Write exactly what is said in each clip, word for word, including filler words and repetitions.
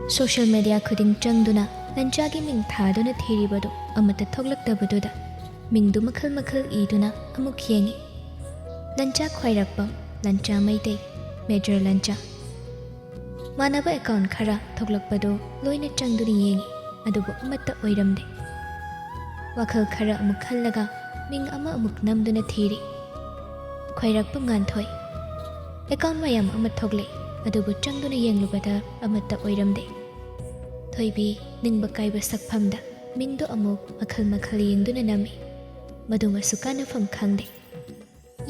Social media ꯈꯨꯗꯤꯡ ꯆꯪꯗꯨꯅ ꯂꯟꯆꯥꯒꯤ ꯃꯤꯡ ꯊꯥꯗꯨꯅ ꯊꯤꯔꯤꯕꯗꯨ ꯑꯃꯠꯇ ꯊꯣꯛꯂꯛꯇꯕꯗꯨꯗ ꯃꯤꯡꯗꯨ ꯃꯈꯜ ꯃꯈꯜ ꯏꯗꯨꯅ ꯑꯃꯨꯛ ꯌꯦꯡꯏ꯫ ꯂꯟꯆꯥ ꯈ꯭ꯋꯥꯏꯔꯥꯛꯄꯝ, ꯂꯟꯆꯥ ꯃꯩꯇꯩ, ꯃꯦꯖꯔ ꯂꯟꯆꯥ꯫ ꯃꯥꯟꯅꯕ ꯑꯦꯀꯥꯎꯟ ꯈꯔ ꯊꯣꯛꯂꯛꯄꯗꯨ ꯂꯣꯏꯅ ꯆꯪꯗꯨꯅ ꯌꯦꯡꯏ, ꯑꯗꯨꯕꯨ ꯑꯃꯠꯇ ꯑꯣꯏꯔꯝꯗꯦ꯫ ꯋꯥꯈꯜ ꯈꯔ ꯑꯃꯨꯛ ꯈꯜꯂꯒ ꯃꯤꯡ ꯑꯃ ꯑꯃꯨꯛ ꯅꯝꯗꯨꯅ ꯊꯤꯔꯤ꯫ ꯈ꯭ꯋꯥꯏꯔꯥꯛꯄꯝ ꯉꯥꯟꯊꯣꯏ꯫ ꯑꯦꯀꯥꯎꯟ ꯃꯌꯥꯝ ꯑꯃ ꯊꯣꯛꯂꯛꯏ, ꯑꯗꯨꯕꯨ ꯆꯪꯗꯨꯅ ꯌꯦꯡꯂꯨꯕꯗ ꯑꯃꯠꯇ ꯑꯣꯏꯔꯝꯗꯦ꯫ ꯊꯣꯏꯕꯤ ꯅꯤꯡꯕ ꯀꯥꯏꯕ ꯁꯛꯐꯝꯗ ꯃꯤꯡꯗꯨ ꯑꯃꯨꯛ ꯃꯈꯜ ꯃꯈꯜ ꯌꯦꯡꯗꯨꯅ ꯅꯝꯃꯤ꯫ ꯃꯗꯨꯃꯁꯨ ꯀꯥꯟꯅꯐꯝ ꯈꯪꯗꯦ꯫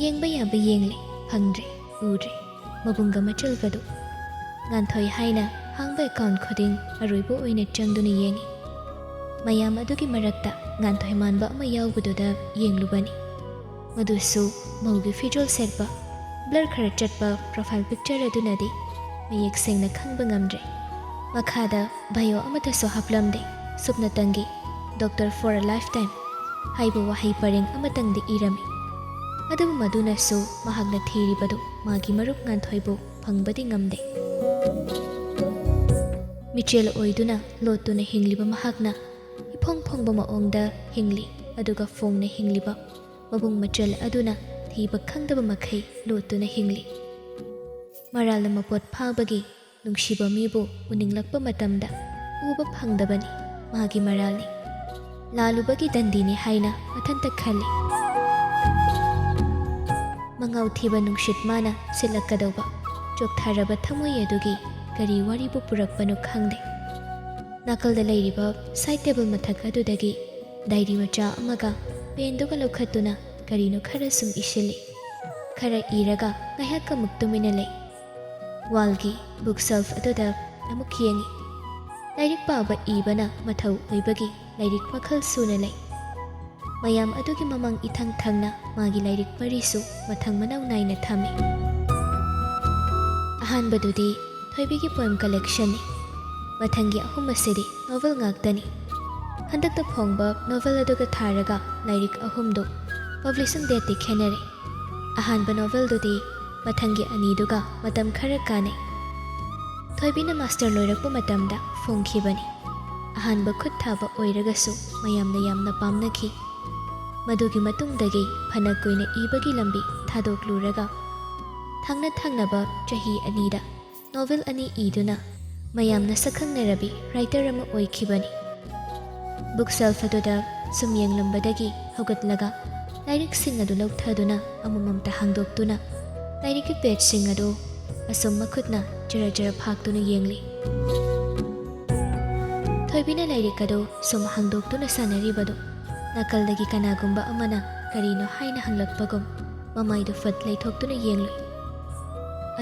ꯌꯦꯡꯕ ꯌꯥꯕ ꯌꯦꯡꯂꯦ, ꯐꯪꯗ꯭ꯔꯦ, ꯎꯗ꯭ꯔꯦ꯫ ꯃꯕꯨꯡꯒ ꯃꯆꯜꯒꯗꯨ꯫ ꯉꯥꯟꯊꯣꯏ ꯍꯥꯏꯅ ꯍꯥꯡꯕ ꯑꯦꯀꯥꯎꯟ ꯈꯨꯗꯤꯡ ꯑꯔꯣꯏꯕ ꯑꯣꯏꯅ ꯆꯪꯗꯨꯅ ꯌꯦꯡꯏ꯫ ꯃꯌꯥꯝ ꯑꯗꯨꯒꯤ ꯃꯔꯛꯇ ꯉꯥꯟꯊꯣꯏ ꯃꯥꯟꯕ ꯑꯃ ꯌꯥꯎꯕꯗꯨꯗ ꯌꯦꯡꯂꯨꯕꯅꯤ꯫ ꯃꯗꯨꯁꯨ ꯃꯧꯒꯤ ꯐꯤꯖꯣꯜ ꯁꯦꯠꯄ, ꯕ꯭ꯂꯔ ꯈꯔ ꯆꯠꯄ ꯄ꯭ꯔꯣꯐꯥꯏꯜ ꯄꯤꯛꯆꯔ ꯑꯗꯨꯅꯗꯤ ꯃꯌꯦꯛ ꯁꯦꯡꯅ ꯈꯪꯕ ꯉꯝꯗ꯭ꯔꯦ꯫ ꯃꯈꯥꯗ bio ꯑꯃꯠꯇꯁꯨ ꯍꯥꯞꯂꯝꯗꯦ꯫ ꯁꯨꯞꯅꯇꯪꯒꯤ "Doctor for a lifetime" ꯍꯥꯏꯕ ꯋꯥꯍꯩ ꯄꯔꯦꯡ ꯑꯃꯇꯪꯗꯤ ꯏꯔꯝꯃꯤ꯫ ꯑꯗꯨꯕꯨ ꯃꯗꯨꯅꯁꯨ ꯃꯍꯥꯛꯅ ꯊꯤꯔꯤꯕꯗꯨ ꯃꯥꯒꯤ ꯃꯔꯨꯞ ꯉꯥꯟꯊꯣꯏꯕꯨ ꯐꯪꯕꯗꯤ ꯉꯝꯗꯦ꯫ ꯃꯤꯆꯦꯜ ꯑꯣꯏꯗꯨꯅ ꯂꯣꯠꯇꯨꯅ ꯍꯤꯡꯂꯤꯕ ꯃꯍꯥꯛꯅ ꯏꯐꯣꯡ ꯐꯣꯡꯕ ꯃꯑꯣꯡꯗ ꯍꯤꯡꯂꯤ, ꯑꯗꯨꯒ ꯐꯣꯡꯅ ꯍꯤꯡꯂꯤꯕ ꯃꯕꯨꯡ ꯃꯆꯜ ꯑꯗꯨꯅ ꯊꯤꯕ ꯈꯪꯗꯕ ꯃꯈꯩ ꯂꯣꯠꯇꯨꯅ ꯍꯤꯡꯂꯤ꯫ ꯃꯔꯥꯜꯅ ꯃꯄꯣꯠ ꯐꯥꯕꯒꯤ ꯅꯨꯡꯁꯤꯕ ꯃꯤꯕꯨ ꯎꯅꯤꯡꯂꯛꯄ ꯃꯇꯝꯗ ꯎꯕ ꯐꯪꯗꯕꯅꯤ ꯃꯥꯒꯤ ꯃꯔꯥꯜꯅꯤ꯫ ꯂꯥꯜꯂꯨꯕꯒꯤ ꯗꯟꯗꯤꯅꯤ ꯍꯥꯏꯅ ꯃꯊꯟꯇ ꯈꯜꯂꯤ꯫ ꯃꯉꯥꯎ ꯊꯤꯕ ꯅꯨꯡꯁꯤꯠ ꯃꯥꯅ ꯁꯤꯠꯂꯛꯀꯗꯧꯕ ꯆꯣꯛꯊꯔꯕ ꯊꯃꯣꯏ ꯑꯗꯨꯒꯤ ꯀꯔꯤ ꯋꯥꯔꯤꯕꯨ ꯄꯨꯔꯛꯄꯅꯣ ꯈꯪꯗꯦ꯫ ꯅꯥꯀꯜꯗ ꯂꯩꯔꯤꯕ ꯁꯥꯏꯠ ꯇꯦꯕꯜ ꯃꯊꯛ ꯑꯗꯨꯗꯒꯤ ꯗꯥꯏꯔꯤ ꯃꯆꯥ ꯑꯃꯒ ꯄꯦꯟꯗꯨꯒ ꯂꯧꯈꯠꯇꯨꯅ ꯀꯔꯤꯅꯣ ꯈꯔ ꯁꯨꯝ ꯏꯁꯤꯜꯂꯤ꯫ ꯈꯔ ꯏꯔꯒ ꯉꯥꯏꯍꯥꯛ ꯑꯃꯨꯛ ꯇꯨꯃꯤꯟꯅ ꯂꯩ꯫ ꯋꯥꯜꯒꯤ ꯕꯨꯛ ꯁꯦꯜꯐ ꯑꯗꯨꯗ ꯑꯃꯨꯛ ꯌꯦꯡꯏ꯫ ꯂꯥꯏꯔꯤꯛ ꯄꯥꯕ ꯏꯕꯅ ꯃꯊꯧ ꯑꯣꯏꯕꯒꯤ ꯂꯥꯏꯔꯤꯛ ꯃꯈꯜ ꯁꯨꯅ ꯂꯩ꯫ ꯃꯌꯥꯝ ꯑꯗꯨꯒꯤ ꯃꯃꯥꯡ ꯏꯊꯪ ꯊꯪꯅ ꯃꯥꯒꯤ ꯂꯥꯏꯔꯤꯛ ꯃꯔꯤꯁꯨ ꯃꯊꯪ ꯃꯅꯥꯎ ꯅꯥꯏꯅ ꯊꯝꯃꯤ꯫ ꯑꯍꯥꯟꯕꯗꯨꯗꯤ ꯊꯣꯏꯕꯤꯒꯤ ꯄꯣꯏꯝ ꯀꯂꯦꯛꯁꯟꯅꯤ꯫ ꯃꯊꯪꯒꯤ ꯑꯍꯨꯝ ꯑꯁꯤꯗꯤ ꯅꯣꯚꯦꯜ ꯉꯥꯛꯇꯅꯤ꯫ ꯍꯟꯗꯛꯇ ꯐꯣꯡꯕ ꯅꯣꯚꯦꯜ ꯑꯗꯨꯒ ꯊꯥꯔꯒ ꯂꯥꯏꯔꯤꯛ ꯑꯍꯨꯝꯗꯨ ꯄꯕ꯭ꯂꯤꯁꯤꯡ ꯗꯦꯠꯇꯤ ꯈꯦꯠꯅꯔꯦ꯫ ꯑꯍꯥꯟꯕ ꯅꯣꯚꯦꯜꯗꯨꯗꯤ ꯃꯊꯪꯒꯤ ꯑꯅꯤꯗꯨꯒ ꯃꯇꯝ ꯈꯔ ꯀꯥꯟꯅꯩ꯫ ꯊꯣꯏꯕꯤꯅ ꯃꯥꯁꯇꯔ ꯂꯣꯏꯔꯛꯄ ꯃꯇꯝꯗ ꯐꯣꯡꯈꯤꯕꯅꯤ꯫ ꯑꯍꯥꯟꯕ ꯈꯨꯠ ꯊꯥꯕ ꯑꯣꯏꯔꯒꯁꯨ ꯃꯌꯥꯝꯅ ꯌꯥꯝꯅ ꯄꯥꯝꯅꯈꯤ꯫ ꯃꯗꯨꯒꯤ ꯃꯇꯨꯡꯗꯒꯤ ꯐꯅ ꯀꯨꯏꯅ ꯏꯕꯒꯤ ꯂꯝꯕꯤ ꯊꯥꯗꯣꯛꯂꯨꯔꯒ ꯊꯪꯅ ꯊꯪꯅꯕ ꯆꯍꯤ ꯑꯅꯤꯗ ꯅꯣꯚꯦꯜ ꯑꯅꯤ ꯏꯗꯨꯅ ꯃꯌꯥꯝꯅ ꯁꯛꯈꯪꯅꯔꯕꯤ ꯔꯥꯏꯇꯔ ꯑꯃ ꯑꯣꯏꯈꯤꯕꯅꯤ꯫ ꯕꯨꯛ ꯁꯦꯜꯐ ꯑꯗꯨꯗ ꯁꯨꯝ ꯌꯦꯡꯂꯝꯕꯗꯒꯤ ꯍꯧꯒꯠꯂꯒ ꯂꯥꯏꯔꯤꯛꯁꯤꯡ ꯑꯗꯨ ꯂꯧꯊꯗꯨꯅ ꯑꯃꯃꯝꯇ ꯍꯥꯡꯗꯣꯛꯇꯨꯅ ꯂꯥꯏꯔꯤꯛꯀꯤ ꯄꯦꯖꯁꯤꯡ ꯑꯗꯨ ꯑꯁꯨꯝ ꯃꯈꯨꯠꯅ ꯖꯔ ꯖꯔ ꯐꯥꯛꯇꯨꯅ ꯌꯦꯡꯂꯤ꯫ ꯊꯣꯏꯕꯤꯅ ꯂꯥꯏꯔꯤꯛ ꯑꯗꯨ ꯁꯨꯝ ꯍꯥꯡꯗꯣꯛꯇꯨꯅ ꯁꯥꯟꯅꯔꯤꯕꯗꯨ ꯅꯥꯀꯜꯗꯒꯤ ꯀꯅꯥꯒꯨꯝꯕ ꯑꯃꯅ ꯀꯔꯤꯅꯣ ꯍꯥꯏꯅ ꯍꯪꯂꯛꯄꯒꯨꯝ ꯃꯃꯥꯏꯗꯨ ꯐꯠ ꯂꯩꯊꯣꯛꯇꯨꯅ ꯌꯦꯡꯂꯨꯏ꯫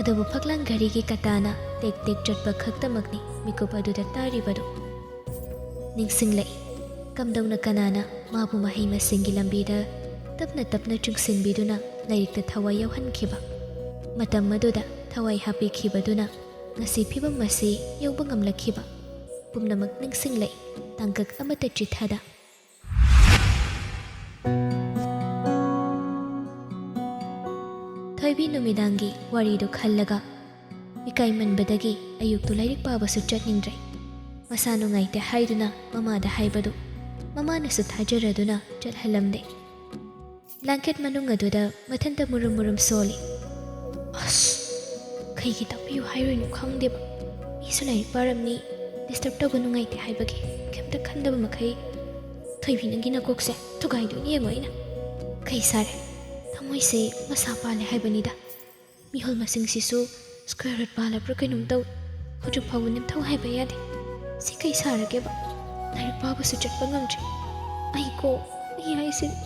ꯑꯗꯨꯕꯨ ꯐꯛꯂꯥꯡ ꯘꯔꯤꯒꯤ ꯀꯇꯥꯅ ꯇꯦꯛ ꯇꯦꯛ ꯆꯠꯄ ꯈꯛꯇꯃꯛꯅꯤ ꯃꯤꯀꯨꯞ ꯑꯗꯨꯗ ꯇꯥꯔꯤꯕꯗꯨ꯫ ꯅꯤꯡꯁꯤꯡꯂꯛꯏ꯫ ꯀꯝꯗꯧꯅ ꯀꯅꯥꯅ ꯃꯥꯕꯨ ꯃꯍꯩ ꯃꯁꯤꯡꯒꯤ ꯂꯝꯕꯤꯗ ꯇꯞꯅ ꯇꯞꯅ ꯆꯤꯡꯁꯤꯟꯕꯤꯗꯨꯅ ꯂꯥꯏꯔꯤꯛꯇ ꯊꯋꯥꯏ ꯌꯥꯎꯍꯟꯈꯤꯕ? ꯃꯇꯝ ꯑꯗꯨꯗ ꯊꯋꯥꯏ ꯍꯥꯞꯄꯤꯈꯤꯕꯗꯨꯅ ꯉꯁꯤ ꯐꯤꯚꯝ ꯑꯁꯤ ꯌꯧꯕ ꯉꯝꯂꯛꯈꯤꯕ? ꯄꯨꯝꯅꯃꯛ ꯅꯤꯡꯁꯤꯡꯂꯛꯏ, ꯇꯥꯡꯀꯛ ꯑꯃꯠꯇ ꯆꯤꯊꯗ꯫ ꯊꯣꯏꯕꯤ ꯅꯨꯃꯤꯗꯥꯡꯒꯤ ꯋꯥꯔꯤꯗꯨ ꯈꯜꯂꯒ ꯏꯀꯥꯏꯃꯟꯕꯗꯒꯤ ꯑꯌꯨꯛꯇꯨ ꯂꯥꯏꯔꯤꯛ ꯄꯥꯕꯁꯨ ꯆꯠꯅꯤꯡꯗ꯭ꯔꯦ꯫ ꯃꯁꯥ ꯅꯨꯡꯉꯥꯏꯇꯦ ꯍꯥꯏꯗꯨꯅ ꯃꯃꯥꯗ ꯍꯥꯏꯕꯗꯨ ꯃꯃꯥꯅꯁꯨ ꯊꯥꯖꯔꯗꯨꯅ ꯆꯠꯍꯜꯂꯝꯗꯦ꯫ ꯕ꯭ꯂꯥꯡꯀꯦꯠ ꯃꯅꯨꯡ ꯑꯗꯨꯗ ꯃꯊꯟꯇ ꯃꯨꯔꯨꯝ ꯃꯨꯔꯨꯝ ꯁꯣꯜꯂꯤ꯫ ꯑꯁ, ꯀꯩꯒꯤ ꯇꯥꯛꯄꯤꯌꯨ ꯍꯥꯏꯔꯣꯏꯅꯣ ꯈꯪꯗꯦꯕ꯫ ꯃꯤꯁꯨ ꯂꯥꯏꯔꯤꯛ ꯄꯥꯔꯝꯅꯤ, ꯗꯤꯁꯇꯔꯕ ꯇꯧꯕ ꯅꯨꯡꯉꯥꯏꯇꯦ ꯍꯥꯏꯕꯒꯤ ꯀꯩꯝꯇ ꯈꯟꯗꯕ ꯃꯈꯩ꯫ ꯊꯣꯏꯕꯤ, ꯅꯪꯒꯤ ꯅꯀꯣꯛꯁꯦ ꯊꯨꯒꯥꯏꯗꯣꯏꯅꯤ ꯌꯦꯡꯉꯣ ꯑꯩꯅ꯫ ꯀꯩ ꯁꯥꯔꯦ? ꯊꯃꯣꯏꯁꯦ ꯃꯁꯥ ꯄꯥꯜꯂꯦ ꯍꯥꯏꯕꯅꯤꯗ꯫ ꯃꯤꯍꯨꯜ ꯃꯁꯤꯡꯁꯤꯁꯨ ꯁ꯭ꯀ꯭ꯋꯦꯔ ꯔꯨꯠ ꯄꯥꯜꯂꯕ꯭ꯔꯥ ꯀꯩꯅꯣꯝ ꯇꯧꯏ꯫ ꯍꯧꯖꯤꯛ ꯐꯥꯎꯕ ꯅꯤꯝꯊꯧ ꯍꯥꯏꯕ ꯌꯥꯗꯦ꯫ ꯁꯤ ꯀꯩ ꯁꯥꯔꯒꯦꯕ? ꯂꯥꯏꯔꯤꯛ ꯄꯥꯕꯁꯨ ꯆꯠꯄ ꯉꯝꯗ꯭ꯔꯦ꯫ ꯑꯩ ꯀꯣ, ꯑꯩ ꯍꯥꯏꯁꯤꯅꯤ꯫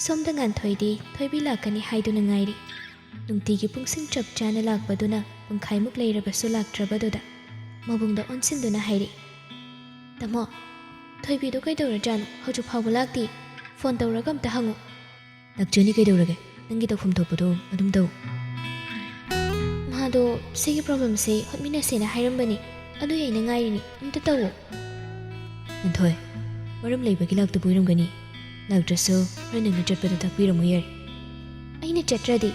ꯁꯣꯝꯗ ꯉꯥꯟꯊꯣꯏꯗꯤ ꯊꯣꯏꯕꯤ ꯂꯥꯛꯀꯅꯤ ꯍꯥꯏꯗꯨꯅ ꯉꯥꯏꯔꯤ꯫ ꯅꯨꯡꯇꯤꯒꯤ ꯄꯨꯡꯁꯤꯡ ꯆꯞ ꯆꯥꯅ ꯂꯥꯛꯄꯗꯨꯅ ꯄꯨꯡꯈꯥꯏꯃꯨꯛ ꯂꯩꯔꯕꯁꯨ ꯂꯥꯛꯇ꯭ꯔꯕꯗꯨꯗ ꯃꯕꯨꯡꯗ ꯑꯣꯟꯁꯤꯟꯗꯨꯅ ꯍꯥꯏꯔꯤ, "ꯇꯥꯃꯣ, ꯊꯣꯏꯕꯤꯗꯣ ꯀꯩꯗꯧꯔꯖꯥꯠꯅꯣ? ꯍꯧꯖꯤꯛ ꯐꯥꯎꯕ ꯂꯥꯛꯇꯦ꯫ ꯐꯣꯟ ꯇꯧꯔꯒ ꯑꯝꯇ ꯍꯪꯉꯨ꯫" "ꯂꯥꯛꯆꯅꯤ, ꯀꯩꯗꯧꯔꯒꯦ? ꯅꯪꯒꯤ ꯇꯧꯐꯝ ꯊꯣꯛꯄꯗꯣ ꯑꯗꯨꯝ ꯇꯧ꯫" "ꯃꯥꯗꯣ ꯁꯤꯒꯤ ꯄ꯭ꯔꯣꯕ꯭ꯂꯦꯝꯁꯦ ꯍꯣꯠꯃꯤꯟꯅꯁꯦꯅ ꯍꯥꯏꯔꯝꯕꯅꯤ, ꯑꯗꯨꯒꯤ ꯑꯩꯅ ꯉꯥꯏꯔꯤꯅꯤ, ꯑꯝꯇ ꯇꯧꯋꯣ꯫" "ꯉꯥꯟꯊꯣꯏ, ꯃꯔꯝ ꯂꯩꯕꯒꯤ ꯂꯥꯛꯇꯕ ꯑꯣꯏꯔꯝꯒꯅꯤ꯫ ꯂꯥꯛꯇ꯭ꯔꯁꯨ ꯍꯣꯔꯦꯟ ꯅꯪꯅ ꯆꯠꯄꯗ ꯇꯥꯛꯄꯤꯔꯝꯃꯨ ꯌꯥꯔꯦ꯫" ꯑꯩꯅ ꯆꯠꯇ꯭ꯔꯗꯤ?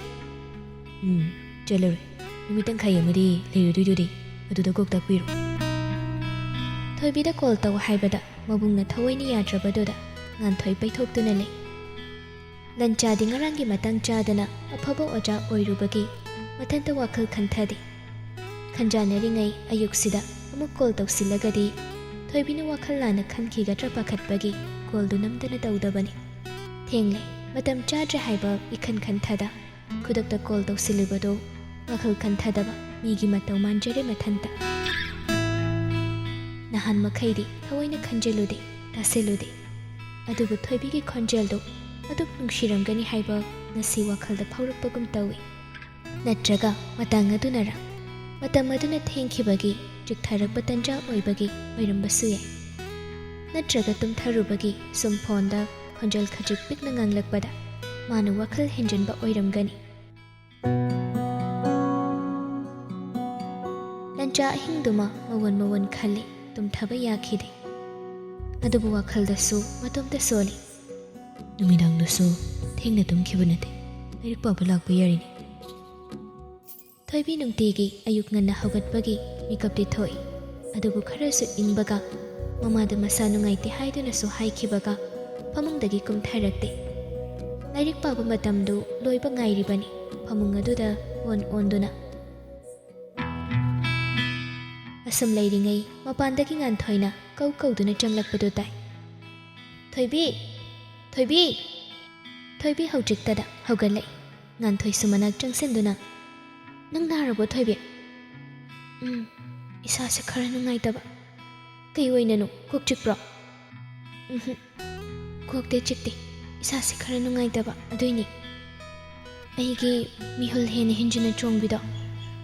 ꯎꯝ, ꯆꯠꯂꯔꯣꯏ꯫ ꯅꯨꯃꯤꯠ ꯇꯪꯈꯥꯏ ꯑꯃꯗꯤ ꯂꯩꯔꯨꯗꯣꯏꯗꯨꯗꯤ, ꯑꯗꯨꯗ ꯀꯣꯛ ꯇꯥꯛꯄꯤꯔꯣ꯫ ꯊꯣꯏꯕꯤꯗ ꯀꯣꯜ ꯇꯧ ꯍꯥꯏꯕꯗ ꯃꯕꯨꯡꯅ ꯊꯑꯣꯏꯅ ꯌꯥꯗ꯭ꯔꯕꯗꯨꯗ ꯉꯥꯟꯊꯣꯏ ꯄꯩꯊꯣꯛꯇꯨꯅ ꯂꯩ꯫ ꯂꯟꯆꯥꯗꯤ ꯉꯔꯥꯡꯒꯤ ꯃꯇꯥꯡ ꯆꯥꯗꯅ ꯑꯐꯕ ꯑꯣꯖꯥ ꯑꯣꯏꯔꯨꯕꯒꯤ ꯃꯊꯟꯇ ꯋꯥꯈꯜ ꯈꯟꯊꯗꯦ꯫ ꯈꯟꯖꯥꯟꯅꯔꯤꯉꯩ ꯑꯌꯨꯛꯁꯤꯗ ꯑꯃꯨꯛ ꯀꯣꯜ ꯇꯧꯁꯤꯜꯂꯒꯗꯤ ꯊꯣꯏꯕꯤꯅ ꯋꯥꯈꯜ ꯂꯥꯟꯅ ꯈꯟꯈꯤꯒꯗ꯭ꯔꯥ ꯄꯥꯈꯠꯄꯒꯤ ꯀꯣꯜꯗꯨ ꯅꯝꯗꯅ ꯇꯧꯗꯕꯅꯤ꯫ ꯊꯦꯡꯂꯦ, ꯃꯇꯝ ꯆꯥꯗ꯭ꯔꯦ ꯍꯥꯏꯕ ꯏꯈꯟ ꯈꯟꯊꯗ ꯈꯨꯗꯛꯇ ꯀꯣꯜ ꯇꯧꯁꯤꯜꯂꯨꯕꯗꯨ ꯋꯥꯈꯜ ꯈꯟꯊꯗꯕ ꯃꯤꯒꯤ ꯃꯇꯧ ꯃꯥꯟꯖꯔꯦ ꯃꯊꯟꯇ꯫ ꯅꯍꯥꯟ ꯃꯈꯩꯗꯤ ꯊꯑꯣꯏꯅ ꯈꯟꯖꯤꯜꯂꯨꯗꯦ, ꯇꯥꯁꯤꯜꯂꯨꯗꯦ꯫ ꯑꯗꯨꯕꯨ ꯊꯣꯏꯕꯤꯒꯤ ꯈꯣꯟꯖꯦꯜꯗꯨ ꯑꯗꯨꯛ ꯅꯨꯡꯁꯤꯔꯝꯒꯅꯤ ꯍꯥꯏꯕ ꯉꯁꯤ ꯋꯥꯈꯜꯗ ꯐꯥꯎꯔꯛꯄꯒꯨꯝ ꯇꯧꯏ꯫ ꯅꯠꯇ꯭ꯔꯒ ꯃꯇꯥꯡ ꯑꯗꯨꯅꯔ? ꯃꯇꯝ ꯑꯗꯨꯅ ꯊꯦꯡꯈꯤꯕꯒꯤ ꯆꯤꯛꯊꯔꯛꯄ ꯇꯟꯖꯥ ꯑꯣꯏꯕꯒꯤ ꯑꯣꯏꯔꯝꯕꯁꯨ ꯌꯥꯏ꯫ ꯅꯠꯇ꯭ꯔꯒ ꯇꯨꯝꯊꯔꯨꯕꯒꯤ ꯁꯨꯝ ꯐꯣꯟꯗ ꯈꯣꯟꯖꯦꯜ ꯈꯖꯤꯛ ꯄꯤꯛꯅ ꯉꯥꯡꯂꯛꯄꯗ ꯃꯥꯅ ꯋꯥꯈꯜ ꯍꯦꯟꯖꯤꯟꯕ ꯑꯣꯏꯔꯝꯒꯅꯤ꯫ ꯂꯟꯆꯥ ꯑꯍꯤꯡꯗꯨꯃ ꯃꯋꯣꯟ ꯃꯋꯣꯟ ꯈꯜꯂꯤ, ꯇꯨꯝꯊꯕ ꯌꯥꯈꯤꯗꯦ꯫ ꯑꯗꯨꯕꯨ ꯋꯥꯈꯜꯗꯁꯨ ꯃꯇꯣꯝꯇ ꯁꯣꯜꯂꯤ꯫ ꯅꯨꯃꯤꯗꯥꯡꯗꯨꯁꯨ ꯊꯦꯡꯅ ꯇꯨꯝꯈꯤꯕ ꯅꯠꯇꯦ, ꯂꯥꯏꯔꯤꯛ ꯄꯥꯕ ꯂꯥꯛꯄ ꯌꯥꯔꯤꯅꯤ꯫ ꯊꯣꯏꯕꯤ ꯅꯨꯡꯇꯤꯒꯤ ꯑꯌꯨꯛ ꯉꯟꯅ ꯍꯧꯒꯠꯄꯒꯤ ꯃꯤꯀꯞꯇꯤ ꯊꯣꯛꯏ, ꯑꯗꯨꯕꯨ ꯈꯔꯁꯨ ꯏꯪꯕꯒ, ꯃꯃꯥꯗ ꯃꯁꯥ ꯅꯨꯡꯉꯥꯏꯇꯦ ꯍꯥꯏꯗꯨꯅꯁꯨ ꯍꯥꯏꯈꯤꯕꯒ, ꯐꯃꯨꯡꯗꯒꯤ ꯀꯨꯝꯊꯔꯛꯇꯦ꯫ ꯂꯥꯏꯔꯤꯛ ꯄꯥꯕ ꯃꯇꯝꯗꯨ ꯂꯣꯏꯕ ꯉꯥꯏꯔꯤꯕꯅꯤ, ꯐꯃꯨꯡ ꯑꯗꯨꯗ ꯑꯣꯟ ꯑꯣꯟꯗꯨꯅ꯫ ꯑꯁꯨꯝ ꯂꯩꯔꯤꯉꯩ ꯃꯄꯥꯟꯗꯒꯤ ꯉꯥꯟꯊꯣꯏꯅ ꯀꯧ ꯀꯧꯗꯨꯅ ꯆꯪꯂꯛꯄꯗꯨ ꯇꯥꯏ꯫ "ꯊꯣꯏꯕꯤ! ꯊꯣꯏꯕꯤ!" ꯊꯣꯏꯕꯤ ꯍꯧꯖꯤꯛꯇꯗ ꯍꯧꯒꯠꯂꯛꯏ꯫ ꯉꯥꯟꯊꯣꯏꯁꯨ ꯃꯅꯥꯛ ꯆꯪꯁꯤꯟꯗꯨꯅ, "ꯅꯪ ꯅꯥꯔꯕꯣ, ꯊꯣꯏꯕꯤ?" "ꯎꯝ, ꯏꯁꯥꯁꯦ ꯈꯔ ꯅꯨꯡꯉꯥꯏꯇꯕ꯫" "ꯀꯩ ꯑꯣꯏꯅꯅꯣ? ꯀꯣꯛ ꯆꯤꯛꯄ꯭ꯔꯣ?" "ꯎꯝꯍꯨꯝ, ꯀꯣꯛꯇꯤ ꯆꯤꯛꯇꯦ, ꯏꯁꯥꯁꯦ ꯈꯔ ꯅꯨꯡꯉꯥꯏꯇꯕ ꯑꯗꯨꯏꯅꯤ꯫ ꯑꯩꯒꯤ ꯃꯤꯍꯨꯜ ꯍꯦꯟꯅ ꯍꯦꯟꯖꯤꯟꯅ ꯆꯣꯡꯕꯤꯗꯣ,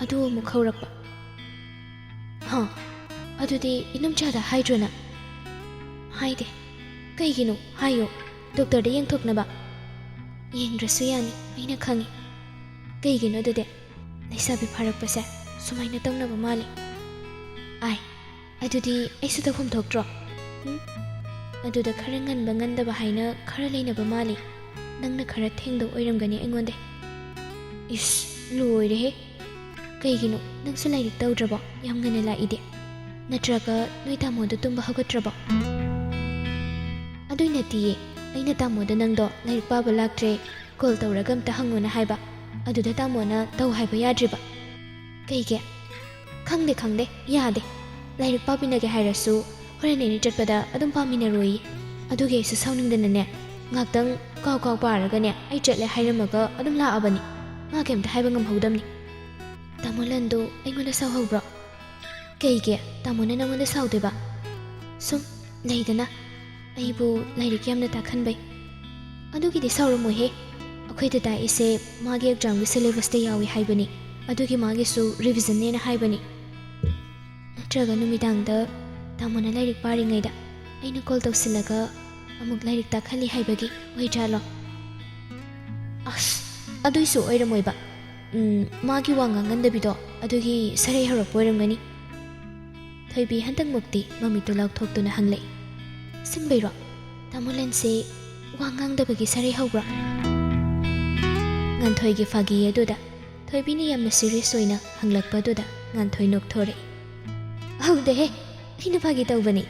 ꯑꯗꯨ ꯑꯃꯨꯛ ꯍꯧꯔꯛꯄ꯫" "ꯍꯥ? ꯑꯗꯨꯗꯤ ꯏꯅꯨꯝꯆꯥꯗ ꯍꯥꯏꯗ꯭ꯔꯣ ꯅꯪ?" "ꯍꯥꯏꯗꯦ꯫" "ꯀꯩꯒꯤꯅꯣ? ꯍꯥꯏꯌꯣ, ꯗꯣꯛꯇꯔꯗ ꯌꯦꯡꯊꯣꯛꯅꯕ꯫" "ꯌꯦꯡꯗ꯭ꯔꯁꯨ ꯌꯥꯅꯤ, ꯑꯩꯅ ꯈꯪꯉꯤ꯫ ꯀꯩꯒꯤꯅꯣ ꯑꯗꯨꯗꯤ? ꯂꯩꯁꯥꯕꯤ ꯐꯥꯔꯛꯄꯁꯦ ꯁꯨꯃꯥꯏꯅ ꯇꯧꯅꯕ ꯃꯥꯜꯂꯤ꯫" "ꯑꯥꯏ, ꯑꯗꯨꯗꯤ ꯑꯩꯁꯨ ꯇꯧꯐꯝ ꯊꯣꯛꯇ꯭ꯔꯣ? ꯎꯝ? ꯑꯗꯨꯗ ꯈꯔ ꯉꯟꯕ ꯉꯟꯗꯕ ꯍꯥꯏꯅ ꯈꯔ ꯂꯩꯅꯕ ꯃꯥꯜꯂꯤ꯫ ꯅꯪꯅ ꯈꯔ ꯊꯦꯡꯗꯧ ꯑꯣꯏꯔꯝꯒꯅꯤ ꯑꯩꯉꯣꯟꯗ꯫ ꯏꯁ, ꯂꯣꯏꯔꯦꯍꯦ꯫ ꯀꯩꯒꯤꯅꯣ, ꯅꯪꯁꯨ ꯂꯥꯏꯔꯤꯛ ꯇꯧꯗ꯭ꯔꯕꯣ? ꯌꯥꯝ ꯉꯟꯅ ꯂꯥꯛꯏꯗꯤ꯫ ꯅꯠꯇ꯭ꯔꯒ ꯅꯣꯏ ꯇꯥꯃꯣꯗꯣ ꯇꯨꯝꯕ ꯍꯧꯒꯠꯇ꯭ꯔꯕꯣ? ꯑꯗꯨꯏ ꯅꯠꯇꯤꯌꯦ, ꯑꯩꯅ ꯇꯥꯃꯣꯗ ꯅꯪꯗꯣ ꯂꯥꯏꯔꯤꯛ ꯄꯥꯕ ꯂꯥꯛꯇ꯭ꯔꯦ, ꯀꯣꯜ ꯇꯧꯔꯒ ꯑꯝꯇ ꯍꯪꯉꯣꯅ ꯍꯥꯏꯕ꯫ ꯑꯗꯨꯗ ꯇꯥꯃꯣꯅ ꯇꯧ ꯍꯥꯏꯕ ꯌꯥꯗ꯭ꯔꯤꯕ꯫ ꯀꯩꯒꯤ? ꯈꯪꯗꯦ, ꯈꯪꯗꯦ, ꯌꯥꯗꯦ꯫ ꯂꯥꯏꯔꯤꯛ ꯄꯥꯃꯤꯟꯅꯒꯦ ꯍꯥꯏꯔꯁꯨ ꯍꯣꯔꯦꯟ ꯑꯩꯅ ꯆꯠꯄꯗ ꯑꯗꯨꯝ ꯄꯥꯃꯤꯟꯅꯔꯣꯏꯌꯦ꯫ ꯑꯗꯨꯒꯤ ꯑꯩꯁꯨ ꯁꯥꯎꯅꯤꯡꯗꯅꯅꯦ, ꯉꯥꯛꯇꯪ ꯀꯥꯎ ꯀꯥꯎ ꯄꯥꯔꯒꯅꯦ, ꯑꯩ ꯆꯠꯂꯦ ꯍꯥꯏꯔꯝꯃꯒ ꯑꯗꯨꯝ ꯂꯥꯛꯑꯕꯅꯤ꯫ ꯃꯥ ꯀꯩꯝꯇ ꯍꯥꯏꯕ ꯉꯝꯍꯧꯗꯕꯅꯤ꯫ ꯇꯥꯃꯣ ꯂꯟꯗꯨ ꯑꯩꯉꯣꯟꯗ ꯁꯥꯎꯍꯧꯕ꯭ꯔꯣ? ꯀꯩꯒꯤ? ꯇꯥꯃꯣꯅ ꯅꯪꯉꯣꯟꯗ ꯁꯥꯎꯗꯣꯏꯕ? ꯁꯨꯝ ꯂꯩꯗꯅ, ꯑꯩꯕꯨ ꯂꯥꯏꯔꯤꯛ ꯌꯥꯝꯅ ꯇꯥꯛꯍꯟꯕꯩ꯫ ꯑꯗꯨꯒꯤꯗꯤ ꯁꯥꯎꯔꯝꯃꯣꯏꯍꯦ꯫ ꯑꯩꯈꯣꯏꯗ ꯇꯥꯛꯏꯁꯦ ꯃꯥꯒꯤ ꯑꯦꯛꯖꯥꯝꯒꯤ ꯁꯤꯂꯦꯕꯁꯇ ꯌꯥꯎꯏ ꯍꯥꯏꯕꯅꯤ, ꯑꯗꯨꯒꯤ ꯃꯥꯒꯤꯁꯨ ꯔꯤꯚꯤꯖꯟꯅꯦꯅ ꯍꯥꯏꯕꯅꯤ꯫ ꯅꯠꯇ꯭ꯔꯒ ꯅꯨꯃꯤꯗꯥꯡꯗ ꯇꯥꯃꯣꯅ ꯂꯥꯏꯔꯤꯛ ꯄꯥꯔꯤꯉꯩꯗ ꯑꯩꯅ ꯀꯣꯜ ꯇꯧꯁꯤꯜꯂꯒ ꯑꯃꯨꯛ ꯂꯥꯏꯔꯤꯛ ꯇꯥꯛꯍꯜꯂꯤ ꯍꯥꯏꯕꯒꯤ ꯑꯣꯏꯖꯥꯠꯂꯣ? ꯑꯁ, ꯑꯗꯨꯏꯁꯨ ꯑꯣꯏꯔꯝꯃꯣꯏꯕ꯫ ꯎꯝ, ꯃꯥꯒꯤ ꯋꯥ ꯉꯥꯡꯒꯟꯗꯕꯤꯗꯣ, ꯑꯗꯨꯒꯤ ꯁꯔꯩ ꯍꯧꯔꯛꯄ ꯑꯣꯏꯔꯝꯒꯅꯤ꯫ ꯊꯣꯏꯕꯤ ꯍꯟꯗꯛꯃꯨꯛꯇꯤ ꯃꯃꯤꯠꯇꯨ ꯂꯥꯎꯊꯣꯛꯇꯨꯅ ꯍꯪꯂꯛꯏ꯫ "ꯁꯤꯡꯕꯩꯔꯣ? ꯇꯥꯃꯣ ꯂꯟꯁꯦ ꯋꯥ ꯉꯥꯡꯗꯕꯒꯤ ꯁꯔꯩ ꯍꯧꯕ꯭ꯔꯣ?" ꯉꯥꯟꯊꯣꯏꯒꯤ ꯐꯥꯒꯤ ꯑꯗꯨꯗ ꯊꯣꯏꯕꯤꯅ ꯌꯥꯝꯅ ꯁꯤꯔꯤꯌꯁ ꯑꯣꯏꯅ ꯍꯪꯂꯛꯄꯗꯨꯗ ꯉꯥꯟꯊꯣꯏ ꯅꯣꯛꯊꯣꯔꯛꯏ꯫ "ꯍꯧꯗꯦꯍꯦ, ꯑꯩꯅ ꯐꯥꯒꯤ ꯇꯧꯕꯅꯤ꯫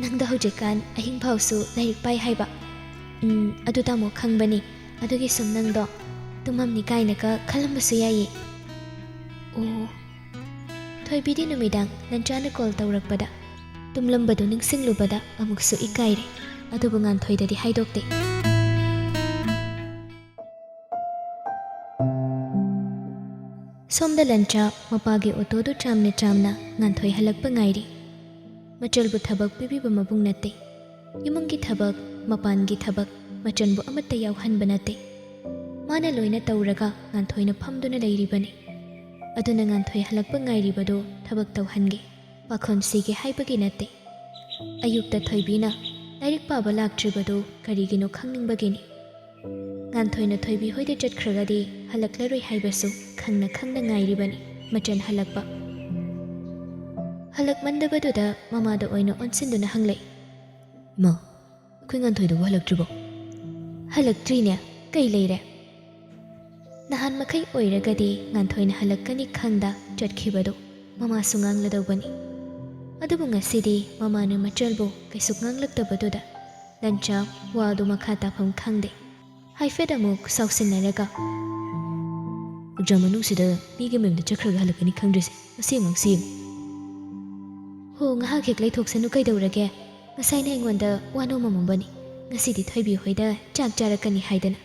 ꯅꯪꯗꯣ ꯍꯧꯖꯤꯛꯀꯥꯟ ꯑꯍꯤꯡ ꯐꯥꯎꯁꯨ ꯂꯥꯏꯔꯤꯛ ꯄꯥꯏ ꯍꯥꯏꯕ꯫ ꯎꯝ, ꯑꯗꯨ ꯇꯥꯃꯣ ꯈꯪꯕꯅꯤ꯫ ꯑꯗꯨꯒꯤ ꯁꯨꯝ ꯅꯪꯗꯣ ꯇꯨꯝꯃꯝꯅꯤ ꯀꯥꯏꯅꯒ ꯈꯜꯂꯝꯕꯁꯨ ꯌꯥꯏꯌꯦ꯫" ꯑꯣ꯫ ꯊꯣꯏꯕꯤꯗꯤ ꯅꯨꯃꯤꯗꯥꯡ ꯂꯟꯆꯥꯅ ꯀꯣꯜ ꯇꯧꯔꯛꯄꯗ ꯇꯨꯝꯂꯝꯕꯗꯨ ꯅꯤꯡꯁꯤꯡꯂꯨꯕꯗ ꯑꯃꯨꯛꯁꯨ ꯏꯀꯥꯏꯔꯦ꯫ ꯑꯗꯨꯕꯨ ꯉꯥꯟꯊꯣꯏꯗꯗꯤ ꯍꯥꯏꯗꯣꯛꯇꯦ꯫ ꯁꯣꯝꯗ ꯂꯟꯆꯥ ꯃꯄꯥꯒꯤ ꯑꯣꯇꯣꯗꯨ ꯆꯥꯝꯅ ꯆꯥꯝꯅ ꯉꯥꯟꯊꯣꯏ ꯍꯜꯂꯛꯄ ꯉꯥꯏꯔꯤ꯫ ꯃꯆꯜꯕꯨ ꯊꯕꯛ ꯄꯤꯕꯤꯕ ꯃꯕꯨꯡ ꯅꯠꯇꯦ꯫ ꯏꯃꯨꯡꯒꯤ ꯊꯕꯛ, ꯃꯄꯥꯟꯒꯤ ꯊꯕꯛ, ꯃꯆꯟꯕꯨ ꯑꯃꯠꯇ ꯌꯥꯎꯍꯟꯕ ꯅꯠꯇꯦ꯫ ꯃꯥꯅ ꯂꯣꯏꯅ ꯇꯧꯔꯒ ꯉꯥꯟꯊꯣꯏꯅ ꯐꯝꯗꯨꯅ ꯂꯩꯔꯤꯕꯅꯤ꯫ ꯑꯗꯨꯅ ꯉꯥꯟꯊꯣꯏ ꯍꯜꯂꯛꯄ ꯉꯥꯏꯔꯤꯕꯗꯨ ꯊꯕꯛ ꯇꯧꯍꯟꯒꯦ, ꯄꯥꯈꯣꯟ ꯁꯤꯒꯦ ꯍꯥꯏꯕꯒꯤ ꯅꯠꯇꯦ꯫ ꯑꯌꯨꯛꯇ ꯊꯣꯏꯕꯤꯅ ꯂꯥꯏꯔꯤꯛ ꯄꯥꯕ ꯂꯥꯛꯇ꯭ꯔꯤꯕꯗꯨ ꯀꯔꯤꯒꯤꯅꯣ ꯈꯪꯅꯤꯡꯕꯒꯤꯅꯤ꯫ ꯉꯥꯟꯊꯣꯏꯅ ꯊꯣꯏꯕꯤ ꯍꯣꯏꯗ ꯆꯠꯈ꯭ꯔꯒꯗꯤ ꯍꯜꯂꯛꯂꯔꯣꯏ ꯍꯥꯏꯕꯁꯨ ꯈꯪꯅ ꯈꯪꯅ ꯉꯥꯏꯔꯤꯕꯅꯤ ꯃꯆꯟ ꯍꯜꯂꯛꯄ꯫ ꯍꯜꯂꯛꯃꯟꯗꯕꯗꯨꯗ ꯃꯃꯥꯗ ꯑꯣꯏꯅ ꯑꯣꯟꯁꯤꯟꯗꯨꯅ ꯍꯪꯂꯛꯏ꯫ "ꯏꯃꯥ, ꯑꯩꯈꯣꯏ ꯉꯥꯟꯊꯣꯏꯗꯨꯕꯨ ꯍꯜꯂꯛꯇ꯭ꯔꯤꯕꯣ?" "ꯍꯜꯂꯛꯇ꯭ꯔꯤꯅꯦ, ꯀꯩ ꯂꯩꯔꯦ?" ꯅꯍꯥꯟ ꯃꯈꯩ ꯑꯣꯏꯔꯒꯗꯤ ꯉꯥꯟꯊꯣꯏꯅ ꯍꯜꯂꯛꯀꯅꯤ ꯈꯪꯗ ꯆꯠꯈꯤꯕꯗꯨ ꯃꯃꯥꯁꯨ ꯉꯥꯡꯂꯗꯧꯕꯅꯤ꯫ ꯑꯗꯨꯕꯨ ꯉꯁꯤꯗꯤ ꯃꯃꯥꯅ ꯃꯆꯜꯕꯨ ꯀꯩꯁꯨ ꯉꯥꯡꯂꯛꯇꯕꯗꯨꯗ ꯂꯟꯆꯥ ꯋꯥꯗꯨ ꯃꯈꯥ ꯇꯥꯐꯝ ꯈꯪꯗꯦ꯫ ꯍꯥꯏꯐꯦꯠ ꯑꯃꯨꯛ ꯁꯥꯎꯁꯤꯟꯅꯔꯒ, "ꯑꯦꯛꯖꯥꯝ ꯃꯅꯨꯡꯁꯤꯗ ꯃꯤꯒꯤ ꯃꯌꯨꯝꯗ ꯆꯠꯈ꯭ꯔꯒ ꯍꯜꯂꯛꯀꯅꯤ ꯈꯪꯗ꯭ꯔꯤꯁꯦ, ꯃꯁꯤ ꯑꯉꯥꯡꯁꯤ ꯌꯦꯡꯉꯨ꯫" "ꯍꯣ, ꯉꯥꯏꯍꯥꯛ ꯍꯦꯛ ꯂꯩꯊꯣꯛꯁꯅꯨ ꯀꯩꯗꯧꯔꯒꯦ? ꯉꯁꯥꯏꯅ ꯑꯩꯉꯣꯟꯗ ꯋꯥ ꯅꯣꯝꯃꯝꯕꯅꯤ, ꯉꯁꯤꯗꯤ ꯊꯣꯏꯕꯤ ꯍꯣꯏꯗ ꯆꯥꯛ ꯆꯥꯔꯛꯀꯅꯤ ꯍꯥꯏꯗꯅ꯫"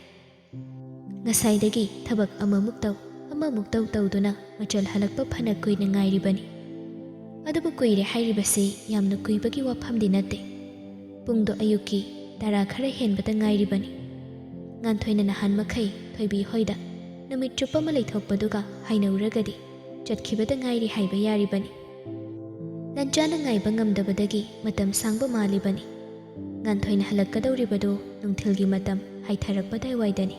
ꯉꯁꯥꯏꯗꯒꯤ ꯊꯕꯛ ꯑꯃꯃꯨꯛ ꯇꯧ, ꯑꯃꯃꯨꯛ ꯇꯧ ꯇꯧꯗꯨꯅ ꯃꯆꯜ ꯍꯜꯂꯛꯄ ꯐꯅ ꯀꯨꯏꯅ ꯉꯥꯏꯔꯤꯕꯅꯤ꯫ ꯑꯗꯨꯕꯨ ꯀꯨꯏꯔꯦ ꯍꯥꯏꯔꯤꯕꯁꯤ ꯌꯥꯝꯅ ꯀꯨꯏꯕꯒꯤ ꯋꯥꯐꯝꯗꯤ ꯅꯠꯇꯦ꯫ ꯄꯨꯡꯗꯣ ꯑꯌꯨꯛꯀꯤ ꯇꯔꯥ ꯈꯔ ꯍꯦꯟꯕꯇ ꯉꯥꯏꯔꯤꯕꯅꯤ꯫ ꯉꯥꯟꯊꯣꯏꯅ ꯅꯍꯥꯟ ꯃꯈꯩ ꯊꯣꯏꯕꯤ ꯍꯣꯏꯗ ꯅꯨꯃꯤꯠ ꯆꯨꯞꯄ ꯑꯃ ꯂꯩꯊꯣꯛꯄꯗꯨꯒ ꯍꯥꯏꯅꯧꯔꯒꯗꯤ ꯆꯠꯈꯤꯕꯗ ꯉꯥꯏꯔꯤ ꯍꯥꯏꯕ ꯌꯥꯔꯤꯕꯅꯤ꯫ ꯂꯟꯆꯥꯅ ꯉꯥꯏꯕ ꯉꯝꯗꯕꯗꯒꯤ ꯃꯇꯝ ꯁꯥꯡꯕ ꯃꯥꯜꯂꯤꯕꯅꯤ꯫ ꯉꯥꯟꯊꯣꯏꯅ ꯍꯜꯂꯛꯀꯗꯧꯔꯤꯕꯗꯨ ꯅꯨꯡꯊꯤꯜꯒꯤ ꯃꯇꯝ ꯍꯥꯏꯊꯔꯛꯄꯗꯥꯏꯋꯥꯏꯗꯅꯤ꯫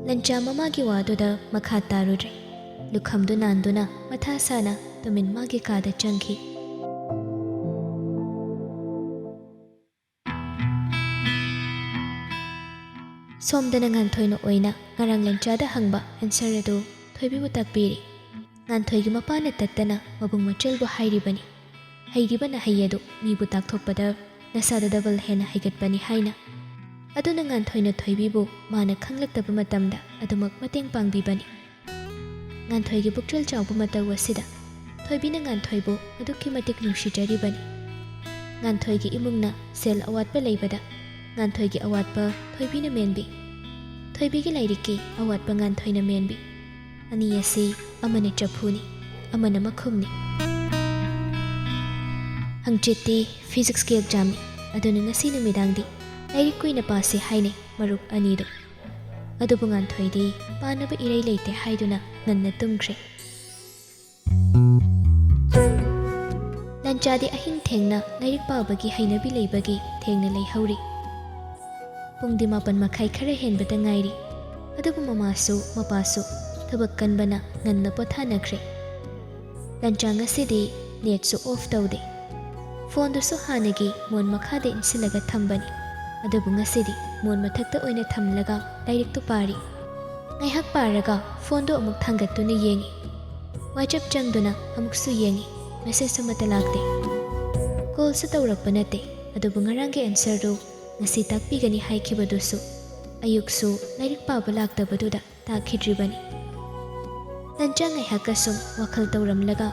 ꯂꯟꯆꯥ ꯃꯃꯥꯒꯤ ꯋꯥꯗꯨꯗ ꯃꯈꯥ ꯇꯥꯔꯨꯗ꯭ꯔꯦ꯫ ꯂꯨꯈꯝꯗꯨ ꯅꯥꯟꯗꯨꯅ ꯃꯊꯥ ꯁꯥꯅ ꯇꯨꯃꯤꯟ ꯃꯥꯒꯤ ꯀꯥꯗ ꯆꯪꯈꯤ꯫ ꯁꯣꯝꯗꯅ ꯉꯥꯟꯊꯣꯏꯅ ꯑꯣꯏꯅ ꯉꯔꯥꯡ ꯂꯟꯆꯥꯗ ꯍꯪꯕ ꯑꯟꯁꯔ ꯑꯗꯨ ꯊꯣꯏꯕꯤꯕꯨ ꯇꯥꯛꯄꯤꯔꯤ꯫ ꯉꯥꯟꯊꯣꯏꯒꯤ ꯃꯄꯥꯅ ꯇꯠꯇꯅ ꯃꯕꯨꯡ ꯃꯆꯜꯕꯨ ꯍꯥꯏꯔꯤꯕꯅꯤ, "ꯍꯩꯔꯤꯕ ꯅꯍꯩ ꯑꯗꯨ ꯃꯤꯕꯨ ꯇꯥꯛꯊꯣꯛꯄꯗ ꯅꯁꯥꯗ ꯗꯕꯜ ꯍꯦꯟꯅ ꯍꯩꯒꯠꯄꯅꯤ" ꯍꯥꯏꯅ꯫ ꯑꯗꯨꯅ ꯉꯥꯟꯊꯣꯏꯅ ꯊꯣꯏꯕꯤꯕꯨ ꯃꯥꯅ ꯈꯪꯂꯛꯇꯕ ꯃꯇꯝꯗ ꯑꯗꯨꯃꯛ ꯃꯇꯦꯡ ꯄꯥꯡꯕꯤꯕꯅꯤ꯫ ꯉꯥꯟꯊꯣꯏꯒꯤ ꯄꯨꯛꯆꯦꯜ ꯆꯥꯎꯕ ꯃꯇꯧ ꯑꯁꯤꯗ ꯊꯣꯏꯕꯤꯅ ꯉꯥꯟꯊꯣꯏꯕꯨ ꯑꯗꯨꯛꯀꯤ ꯃꯇꯤꯛ ꯅꯨꯡꯁꯤꯖꯔꯤꯕꯅꯤ꯫ ꯉꯥꯟꯊꯣꯏꯒꯤ ꯏꯃꯨꯡꯅ ꯁꯦꯜ ꯑꯋꯥꯠꯄ ꯂꯩꯕꯗ ꯉꯥꯟꯊꯣꯏꯒꯤ ꯑꯋꯥꯠꯄ ꯊꯣꯏꯕꯤꯅ ꯃꯦꯟꯕꯤ, ꯊꯣꯏꯕꯤꯒꯤ ꯂꯥꯏꯔꯤꯛꯀꯤ ꯑꯋꯥꯠꯄ ꯉꯥꯟꯊꯣꯏꯅ ꯃꯦꯟꯕꯤ꯫ ꯑꯅꯤ ꯑꯁꯤ ꯑꯃꯅ ꯆꯐꯨꯅꯤ, ꯑꯃꯅ ꯃꯈꯨꯝꯅꯤ꯫ ꯍꯪꯆꯤꯠꯇꯤ ꯐꯤꯖꯤꯛꯁꯀꯤ ꯑꯦꯛꯖꯥꯝꯅꯤ, ꯑꯗꯨꯅ ꯉꯁꯤ ꯅꯨꯃꯤꯗꯥꯡꯗꯤ ꯂꯥꯏꯔꯤꯛ ꯀꯨꯏꯅ ꯄꯥꯁꯤ ꯍꯥꯏꯅꯩ ꯃꯔꯨꯞ ꯑꯅꯤꯗꯨ꯫ ꯑꯗꯨꯕꯨ ꯉꯥꯟꯊꯣꯏꯗꯤ ꯄꯥꯅꯕ ꯏꯔꯩ ꯂꯩꯇꯦ ꯍꯥꯏꯗꯨꯅ ꯉꯟꯅ ꯇꯨꯝꯈ꯭ꯔꯦ꯫ ꯂꯟꯆꯥꯗꯤ ꯑꯍꯤꯡ ꯊꯦꯡꯅ ꯂꯥꯏꯔꯤꯛ ꯄꯥꯕꯒꯤ ꯍꯩꯅꯕꯤ ꯂꯩꯕꯒꯤ ꯊꯦꯡꯅ ꯂꯩꯍꯧꯔꯤ꯫ ꯄꯨꯡꯗꯤ ꯃꯥꯄꯟ ꯃꯈꯥꯏ ꯈꯔ ꯍꯦꯟꯕꯇ ꯉꯥꯏꯔꯤ꯫ ꯑꯗꯨꯕꯨ ꯃꯃꯥꯁꯨ ꯃꯄꯥꯁꯨ ꯊꯕꯛ ꯀꯟꯕꯅ ꯉꯟꯅ ꯄꯣꯊꯥꯅꯈ꯭ꯔꯦ꯫ ꯂꯟꯆꯥ ꯉꯁꯤꯗꯤ ꯅꯦꯠꯁꯨ ꯑꯣꯐ ꯇꯧꯗꯦ꯫ ꯐꯣꯟꯗꯨꯁꯨ ꯍꯥꯟꯅꯒꯤ ꯃꯣꯟ ꯃꯈꯥꯗ ꯏꯟꯁꯤꯜꯂꯒ ꯊꯝꯕꯅꯤ꯫ ꯑꯗꯨꯕꯨ ꯉꯁꯤꯗꯤ ꯃꯣꯟ ꯃꯊꯛꯇ ꯑꯣꯏꯅ ꯊꯝꯂꯒ ꯂꯥꯏꯔꯤꯛꯇꯨ ꯄꯥꯔꯤ꯫ ꯉꯥꯏꯍꯥꯛ ꯄꯥꯔꯒ ꯐꯣꯟꯗꯨ ꯑꯃꯨꯛ ꯊꯥꯡꯒꯠꯇꯨꯅ ꯌꯦꯡꯏ꯫ WhatsApp ꯆꯪꯗꯨꯅ ꯑꯃꯨꯛꯁꯨ ꯌꯦꯡꯏ꯫ ꯃꯦꯁꯦꯖ ꯑꯃꯠꯇ ꯂꯥꯛꯇꯦ꯫ ꯀꯣꯜꯁꯨ ꯇꯧꯔꯛꯄ ꯅꯠꯇꯦ꯫ ꯑꯗꯨꯕꯨ ꯉꯔꯥꯡꯒꯤ ꯑꯦꯟꯁꯔꯗꯨ ꯉꯁꯤ ꯇꯥꯛꯄꯤꯒꯅꯤ ꯍꯥꯏꯈꯤꯕꯗꯨꯁꯨ ꯑꯌꯨꯛꯁꯨ ꯂꯥꯏꯔꯤꯛ ꯄꯥꯕ ꯂꯥꯛꯇꯕꯗꯨꯗ ꯇꯥꯈꯤꯗ꯭ꯔꯤꯕꯅꯤ꯫ ꯂꯟꯆꯥ ꯉꯥꯏꯍꯥꯛꯀ ꯁꯨꯝ ꯋꯥꯈꯜ ꯇꯧꯔꯝꯂꯒ,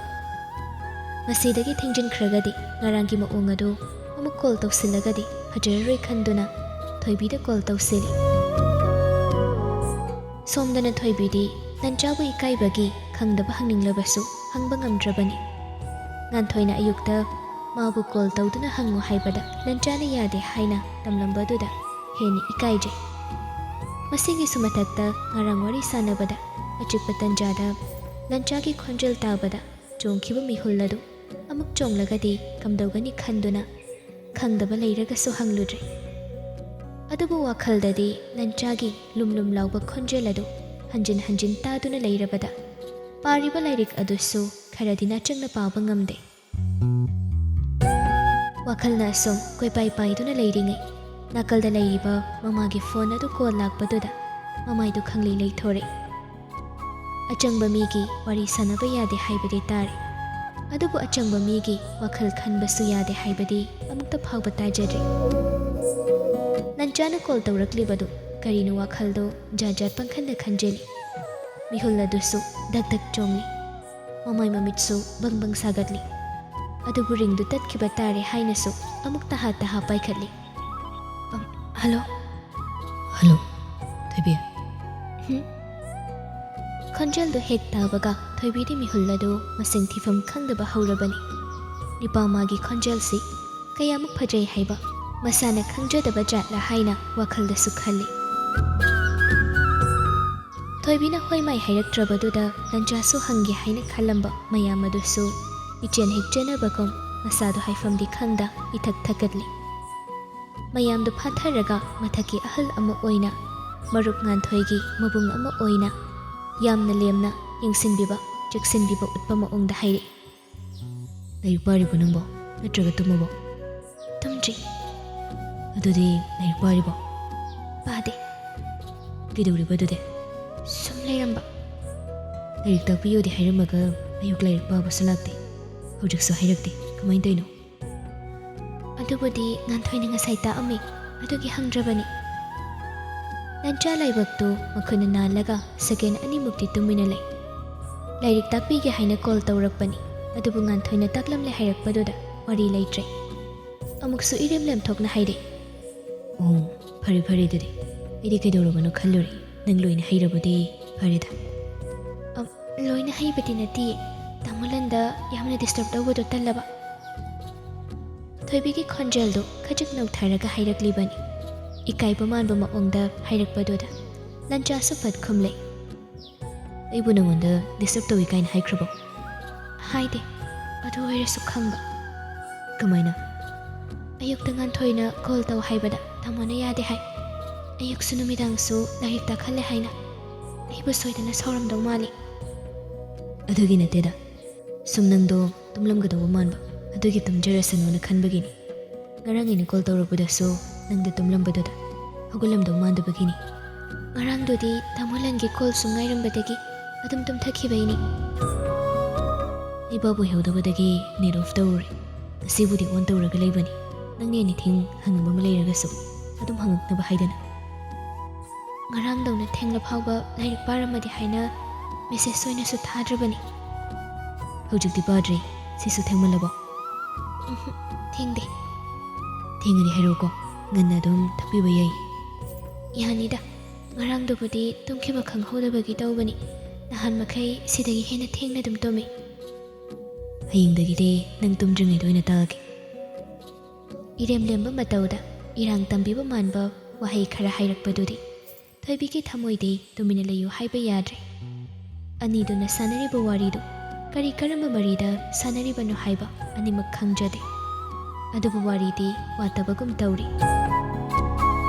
ꯃꯁꯤꯗꯒꯤ ꯊꯦꯡꯖꯤꯟꯈ꯭ꯔꯒꯗꯤ ꯉꯔꯥꯡꯒꯤ ꯃꯑꯣꯡ ꯑꯗꯨ ꯑꯃꯨꯛ ꯀꯣꯜ ꯇꯧꯁꯤꯜꯂꯒꯗꯤ ꯐꯖꯔꯔꯣꯏ ꯈꯟꯗꯨꯅ ꯊꯣꯏꯕꯤꯗ ꯀꯣꯜ ꯇꯧꯁꯤꯜꯂꯤ꯫ ꯁꯣꯝꯗꯅ ꯊꯣꯏꯕꯤꯗꯤ ꯂꯟꯆꯥꯕꯨ ꯏꯀꯥꯏꯕꯒꯤ ꯈꯪꯗꯕ ꯍꯪꯅꯤꯡꯂꯕꯁꯨ ꯍꯪꯕ ꯉꯝꯗ꯭ꯔꯕꯅꯤ꯫ ꯉꯥꯟꯊꯣꯏꯅ ꯑꯌꯨꯛꯇ ꯃꯥꯕꯨ ꯀꯣꯜ ꯇꯧꯗꯨꯅ ꯍꯪꯉꯨ ꯍꯥꯏꯕꯗ ꯂꯟꯆꯥꯅ ꯌꯥꯗꯦ ꯍꯥꯏꯅ ꯇꯝꯂꯝꯕꯗꯨꯗ ꯍꯦꯟꯅ ꯏꯀꯥꯏꯖꯩ꯫ ꯃꯁꯤꯒꯤꯁꯨ ꯃꯊꯛꯇ ꯉꯔꯥꯡ ꯋꯥꯔꯤ ꯁꯥꯟꯅꯕꯗ ꯑꯆꯤꯛꯄ ꯇꯟꯖꯥꯗ ꯂꯟꯆꯥꯒꯤ ꯈꯣꯟꯖꯦꯜ ꯇꯥꯕꯗ ꯆꯣꯡꯈꯤꯕ ꯃꯤꯍꯨꯜ ꯑꯗꯨ ꯑꯃꯨꯛ ꯆꯣꯡꯂꯒꯗꯤ ꯀꯝꯗꯧꯒꯅꯤ ꯈꯟꯗꯨꯅ ꯈꯪꯗꯕ ꯂꯩꯔꯒꯁꯨ ꯍꯪꯂꯨꯗ꯭ꯔꯦ꯫ ꯑꯗꯨꯕꯨ ꯋꯥꯈꯜꯗꯗꯤ ꯂꯟꯆꯥꯒꯤ ꯂꯨꯝ ꯂꯨꯝ ꯂꯥꯎꯕ ꯈꯣꯟꯖꯦꯜ ꯑꯗꯨ ꯍꯟꯖꯤꯟ ꯍꯟꯖꯤꯟ ꯇꯥꯗꯨꯅ ꯂꯩꯔꯕꯗ ꯄꯥꯔꯤꯕ ꯂꯥꯏꯔꯤꯛ ꯑꯗꯨꯁꯨ ꯈꯔꯗꯤ ꯅꯥꯆꯪꯅ ꯄꯥꯕ ꯉꯝꯗꯦ꯫ ꯋꯥꯈꯜꯅ ꯑꯁꯨꯝ ꯀꯣꯏꯄꯥꯏ ꯄꯥꯏꯗꯨꯅ ꯂꯩꯔꯤꯉꯩ, ꯅꯥꯀꯜꯗ ꯂꯩꯔꯤꯕ ꯃꯃꯥꯒꯤ ꯐꯣꯟ ꯑꯗꯨ ꯀꯣꯜ ꯂꯥꯛꯄꯗꯨꯗ ꯃꯃꯥꯏꯗꯨ ꯈꯪꯂꯩ ꯂꯩꯊꯣꯔꯛꯏ꯫ ꯑꯆꯪꯕ ꯃꯤꯒꯤ ꯋꯥꯔꯤ ꯁꯥꯟꯅꯕ ꯌꯥꯗꯦ ꯍꯥꯏꯕꯗꯤ ꯇꯥꯔꯦ, ꯑꯗꯨꯕꯨ ꯑꯆꯪꯕ ꯃꯤꯒꯤ ꯋꯥꯈꯜ ꯈꯟꯕꯁꯨ ꯌꯥꯗꯦ ꯍꯥꯏꯕꯗꯤ ꯑꯃꯨꯛꯇ ꯐꯥꯎꯕ ꯇꯥꯖꯗ꯭ꯔꯤ꯫ ꯂꯟꯆꯥꯅ ꯀꯣꯜ ꯇꯧꯔꯛꯂꯤꯕꯗꯨ ꯀꯔꯤꯅꯣ ꯋꯥꯈꯜꯗꯣ ꯖꯥꯠ ꯖꯥꯠ ꯄꯪꯈꯟꯗ ꯈꯟꯖꯤꯜꯂꯤ꯫ ꯃꯤꯍꯨꯜ ꯑꯗꯨꯁꯨ ꯗꯛ ꯗꯛ ꯆꯣꯡꯂꯤ꯫ ꯃꯃꯥꯏ ꯃꯃꯤꯠꯁꯨ ꯕꯪ ꯕꯪ ꯁꯥꯒꯠꯂꯤ꯫ ꯑꯗꯨꯕꯨ ꯔꯤꯡꯗꯨ ꯇꯠꯈꯤꯕ ꯇꯥꯔꯦ ꯍꯥꯏꯅꯁꯨ ꯑꯃꯨꯛ ꯇꯍꯥ ꯇꯍꯥ ꯄꯥꯏꯈꯠꯂꯤ꯫ ꯑꯝ, ꯍꯜꯂꯣ? ꯍꯜꯂꯣ, ꯊꯣꯏꯕꯤ꯫ ꯍꯨꯝ? ꯈꯣꯟꯖꯦꯜꯗꯨ ꯍꯦꯛ ꯇꯥꯕꯒ ꯊꯣꯏꯕꯤꯗꯤ ꯃꯤꯍꯨꯜ ꯑꯗꯨ ꯃꯁꯤꯡ ꯊꯤꯐꯝ ꯈꯪꯗꯕ ꯍꯧꯔꯕꯅꯤ꯫ ꯅꯤꯄꯥ ꯃꯥꯒꯤ ꯈꯣꯟꯖꯦꯜꯁꯤ ꯀꯌꯥꯃꯨꯛ ꯐꯖꯩ ꯍꯥꯏꯕ ꯃꯁꯥꯅ ꯈꯪꯖꯗꯕ ꯖꯥꯠꯂ ꯍꯥꯏꯅ ꯋꯥꯈꯜꯗꯁꯨ ꯈꯜꯂꯤ꯫ ꯊꯣꯏꯕꯤꯅ ꯍꯣꯏ ꯃꯥꯏ ꯍꯥꯏꯔꯛꯇ꯭ꯔꯕꯗꯨꯗ ꯂꯟꯆꯥꯁꯨ ꯍꯪꯒꯦ ꯍꯥꯏꯅ ꯈꯜꯂꯝꯕ ꯃꯌꯥꯝ ꯑꯗꯨꯁꯨ ꯏꯆꯦꯟ ꯍꯦꯛ ꯆꯦꯟꯅꯕꯒꯨꯝ ꯃꯁꯥꯗꯨ ꯍꯥꯏꯐꯝꯗꯤ ꯈꯪꯗ ꯏꯊꯛ ꯊꯛꯀꯠꯂꯤ꯫ ꯃꯌꯥꯝꯗꯨ ꯐꯥꯊꯔꯒ ꯃꯊꯛꯀꯤ ꯑꯍꯜ ꯑꯃ ꯑꯣꯏꯅ, ꯃꯔꯨꯞ ꯉꯥꯟꯊꯣꯏꯒꯤ ꯃꯕꯨꯡ ꯑꯃ ꯑꯣꯏꯅ ꯌꯥꯝꯅ ꯂꯦꯝꯅ ꯌꯦꯡꯁꯤꯟꯕꯤꯕ, ꯆꯦꯛꯁꯤꯟꯕꯤꯕ ꯎꯠꯄ ꯃꯑꯣꯡꯗ ꯍꯥꯏꯔꯛꯏ꯫ ꯂꯥꯏꯔꯤꯛ ꯄꯥꯔꯤꯕꯣ ꯅꯪꯕꯣ? ꯅꯠꯇ꯭ꯔꯒ ꯇꯨꯝꯃꯕꯣ? ꯇꯨꯝꯗ꯭ꯔꯤ꯫ ꯑꯗꯨꯗꯤ ꯂꯥꯏꯔꯤꯛ ꯄꯥꯔꯤꯕꯣ? ꯄꯥꯗꯦ꯫ ꯀꯩꯗꯧꯔꯤꯕ ꯑꯗꯨꯗꯤ? ꯁꯨꯝ ꯂꯩꯔꯝꯕ꯫ ꯂꯥꯏꯔꯤꯛ ꯇꯥꯛꯄꯤꯌꯣꯗꯤ ꯍꯥꯏꯔꯝꯃꯒ ꯑꯌꯨꯛ ꯂꯥꯏꯔꯤꯛ ꯄꯥꯕꯁꯨ ꯂꯥꯛꯇꯦ꯫ ꯍꯧꯖꯤꯛꯁꯨ ꯍꯥꯏꯔꯛꯇꯦ꯫ ꯀꯃꯥꯏꯅ ꯇꯧꯔꯤꯅꯣ? ꯑꯗꯨꯕꯨꯗꯤ ꯉꯥꯟꯊꯣꯏꯅ ꯉꯁꯥꯏ ꯇꯥꯛꯑꯝꯃꯤ, ꯑꯗꯨꯒꯤ ꯍꯪꯗ꯭ꯔꯕꯅꯤ꯫ ꯂꯟꯆꯥ ꯂꯥꯏꯕꯛꯇꯨ ꯃꯈꯨꯠꯅ ꯅꯥꯜꯂꯒ ꯁꯦꯀꯦꯟ ꯑꯅꯤꯃꯨꯛꯇꯤ ꯇꯨꯃꯤꯟꯅ ꯂꯩ꯫ ꯂꯥꯏꯔꯤꯛ ꯇꯥꯛꯄꯤꯒꯦ ꯍꯥꯏꯅ ꯀꯣꯜ ꯇꯧꯔꯛꯄꯅꯤ, ꯑꯗꯨꯕꯨ ꯉꯥꯟꯊꯣꯏꯅ ꯇꯥꯛꯂꯝꯂꯦ ꯍꯥꯏꯔꯛꯄꯗꯨꯗ ꯋꯥꯔꯤ ꯂꯩꯇ꯭ꯔꯦ꯫ ꯑꯃꯨꯛꯁꯨ ꯏꯔꯦꯝ ꯂꯦꯝꯊꯣꯛꯅ ꯍꯥꯏꯔꯛꯏ꯫ "ꯑꯣ, ꯐꯔꯦ ꯐꯔꯦ ꯑꯗꯨꯗꯤ꯫ ꯑꯩꯗꯤ ꯀꯩꯗꯧꯔꯕꯅꯣ ꯈꯜꯂꯨꯔꯦ꯫ ꯅꯪ ꯂꯣꯏꯅ ꯍꯩꯔꯕꯗꯤ ꯐꯔꯦꯗ꯫" "ꯑ, ꯂꯣꯏꯅ ꯍꯩꯕꯗꯤ ꯅꯠꯇꯦ꯫ ꯇꯥꯃꯣ ꯂꯟꯗ ꯌꯥꯝꯅ ꯗꯤꯁꯇꯔꯕ ꯇꯧꯕꯗꯣ ꯇꯜꯂꯕ꯫" ꯊꯣꯏꯕꯤꯒꯤ ꯈꯣꯟꯖꯦꯜꯗꯨ ꯈꯖꯤꯛ ꯅꯧꯊꯔꯒ ꯍꯥꯏꯔꯛꯂꯤꯕꯅꯤ꯫ ꯏꯀꯥꯏꯕ ꯃꯥꯟꯕ ꯃꯑꯣꯡꯗ ꯍꯥꯏꯔꯛꯄꯗꯨꯗ ꯂꯟꯆꯥꯁꯨ ꯐꯠ ꯈꯨꯝꯂꯦ꯫ "ꯑꯩꯕꯨ ꯅꯉꯣꯟꯗ ꯗꯤꯁꯇꯔꯕ ꯇꯧꯏ ꯀꯥꯏꯅ ꯍꯥꯏꯈ꯭ꯔꯕꯣ?" "ꯍꯥꯏꯗꯦ, ꯑꯗꯨ ꯑꯣꯏꯔꯁꯨ ꯈꯪꯕ꯫" "ꯀꯃꯥꯏꯅ?" "ꯑꯌꯨꯛꯇ ꯉꯥꯟꯊꯣꯏꯅ ꯀꯣꯜ ꯇꯧ ꯍꯥꯏꯕꯗ ꯇꯥꯃꯣꯅ ꯌꯥꯗꯦ ꯍꯥꯏ꯫ ꯑꯌꯨꯛꯁꯨ ꯅꯨꯃꯤꯗꯥꯡꯁꯨ ꯂꯥꯏꯔꯤꯛ ꯇꯥꯛꯍꯜꯂꯦ ꯍꯥꯏꯅ꯫ ꯑꯩꯕꯨ ꯁꯣꯏꯗꯅ ꯁꯥꯎꯔꯝꯗꯧ ꯃꯥꯜꯂꯤ꯫" "ꯑꯗꯨꯒꯤ ꯅꯠꯇꯦꯗ, ꯁꯨꯝ ꯅꯪꯗꯣ ꯇꯨꯝꯂꯝꯒꯗꯧꯕ ꯃꯥꯟꯕ, ꯑꯗꯨꯒꯤ ꯇꯨꯝꯖꯔꯁꯅꯨꯅ ꯈꯟꯕꯒꯤꯅꯤ꯫ ꯉꯔꯥꯡ ꯑꯩꯅ ꯀꯣꯜ ꯇꯧꯔꯛꯄꯗꯁꯨ ꯅꯪꯗ ꯇꯨꯝꯂꯝꯕꯗꯨꯗ ꯍꯧꯒꯠꯂꯝꯗꯧ ꯃꯥꯟꯗꯕꯒꯤꯅꯤ꯫" "ꯉꯔꯥꯡꯗꯨꯗꯤ ꯇꯥꯃꯣ ꯂꯟꯒꯤ ꯀꯣꯜꯁꯨ ꯉꯥꯏꯔꯝꯕꯗꯒꯤ ꯑꯗꯨꯝ ꯇꯨꯝꯊꯈꯤꯕꯩꯅꯤ꯫" "ꯑꯩ ꯚꯥꯞ ꯑꯣꯏꯍꯧꯗꯕꯗꯒꯤ ꯅꯦꯠ ꯑꯣꯐ ꯇꯧꯔꯨꯔꯦ꯫ ꯉꯁꯤꯕꯨꯗꯤ ꯑꯣꯟ ꯇꯧꯔꯒ ꯂꯩꯕꯅꯤ꯫ ꯅꯪꯅ ꯑꯦꯅꯤꯊꯤꯡ ꯍꯪꯅꯤꯡꯕ ꯑꯃ ꯂꯩꯔꯒꯁꯨ ꯑꯗꯨꯝ ꯍꯪꯉꯛꯅꯕ ꯍꯥꯏꯗꯅ꯫ ꯉꯔꯥꯡꯗꯧꯅ ꯊꯦꯡꯂ ꯐꯥꯎꯕ ꯂꯥꯏꯔꯤꯛ ꯄꯥꯔꯝꯃꯗꯤ ꯍꯥꯏꯅ ꯃꯦꯁꯦꯖ ꯑꯣꯏꯅꯁꯨ ꯊꯥꯗ꯭ꯔꯕꯅꯤ꯫" "ꯍꯧꯖꯤꯛꯇꯤ ꯄꯥꯗ꯭ꯔꯤ꯫ ꯁꯤꯁꯨ ꯊꯦꯡꯃꯜꯂꯕꯣ?" "ꯎꯝꯍꯨꯝ, ꯊꯦꯡꯗꯦ꯫" "ꯊꯦꯡꯉꯗꯤ ꯍꯥꯏꯔꯛꯎꯀꯣ, ꯉꯟꯅ ꯑꯗꯨꯝ ꯊꯛꯄꯤꯕ ꯌꯥꯏ꯫" "ꯌꯥꯅꯤꯗ, ꯉꯔꯥꯡꯗꯨꯕꯨꯗꯤ ꯇꯨꯝꯈꯤꯕ ꯈꯪꯍꯧꯗꯕꯒꯤ ꯇꯧꯕꯅꯤ꯫ ꯅꯍꯥꯟ ꯃꯈꯩ ꯁꯤꯗꯒꯤ ꯍꯦꯟꯅ ꯊꯦꯡꯅ ꯑꯗꯨꯝ ꯇꯨꯝꯃꯤ꯫" "ꯍꯌꯦꯡꯗꯒꯤꯗꯤ ꯅꯪ ꯇꯨꯝꯗ꯭ꯔꯤꯉꯩꯗ ꯑꯣꯏꯅ ꯇꯥꯛꯑꯒꯦ꯫" ꯏꯔꯦꯝ ꯂꯦꯝꯕ ꯃꯇꯧꯗ ꯏꯔꯥꯡ ꯇꯝꯕꯤꯕ ꯃꯥꯟꯕ ꯋꯥꯍꯩ ꯈꯔ ꯍꯥꯏꯔꯛꯄꯗꯨꯗꯤ ꯊꯣꯏꯕꯤꯒꯤ ꯊꯃꯣꯏꯗꯤ ꯇꯨꯃꯤꯟꯅ ꯂꯩꯌꯨ ꯍꯥꯏꯕ ꯌꯥꯗ꯭ꯔꯦ꯫ ꯑꯅꯤꯗꯨꯅ ꯁꯥꯟꯅꯔꯤꯕ ꯋꯥꯔꯤꯗꯨ ꯀꯔꯤ ꯀꯔꯝꯕ ꯃꯔꯤꯗ ꯁꯥꯟꯅꯔꯤꯕꯅꯣ ꯍꯥꯏꯕ ꯑꯅꯤꯃꯛ ꯈꯪꯖꯗꯦ꯫ ꯑꯗꯨꯕꯨ ꯋꯥꯔꯤꯗꯤ ꯋꯥꯠꯇꯕꯒꯨꯝ ꯇꯧꯔꯤ꯫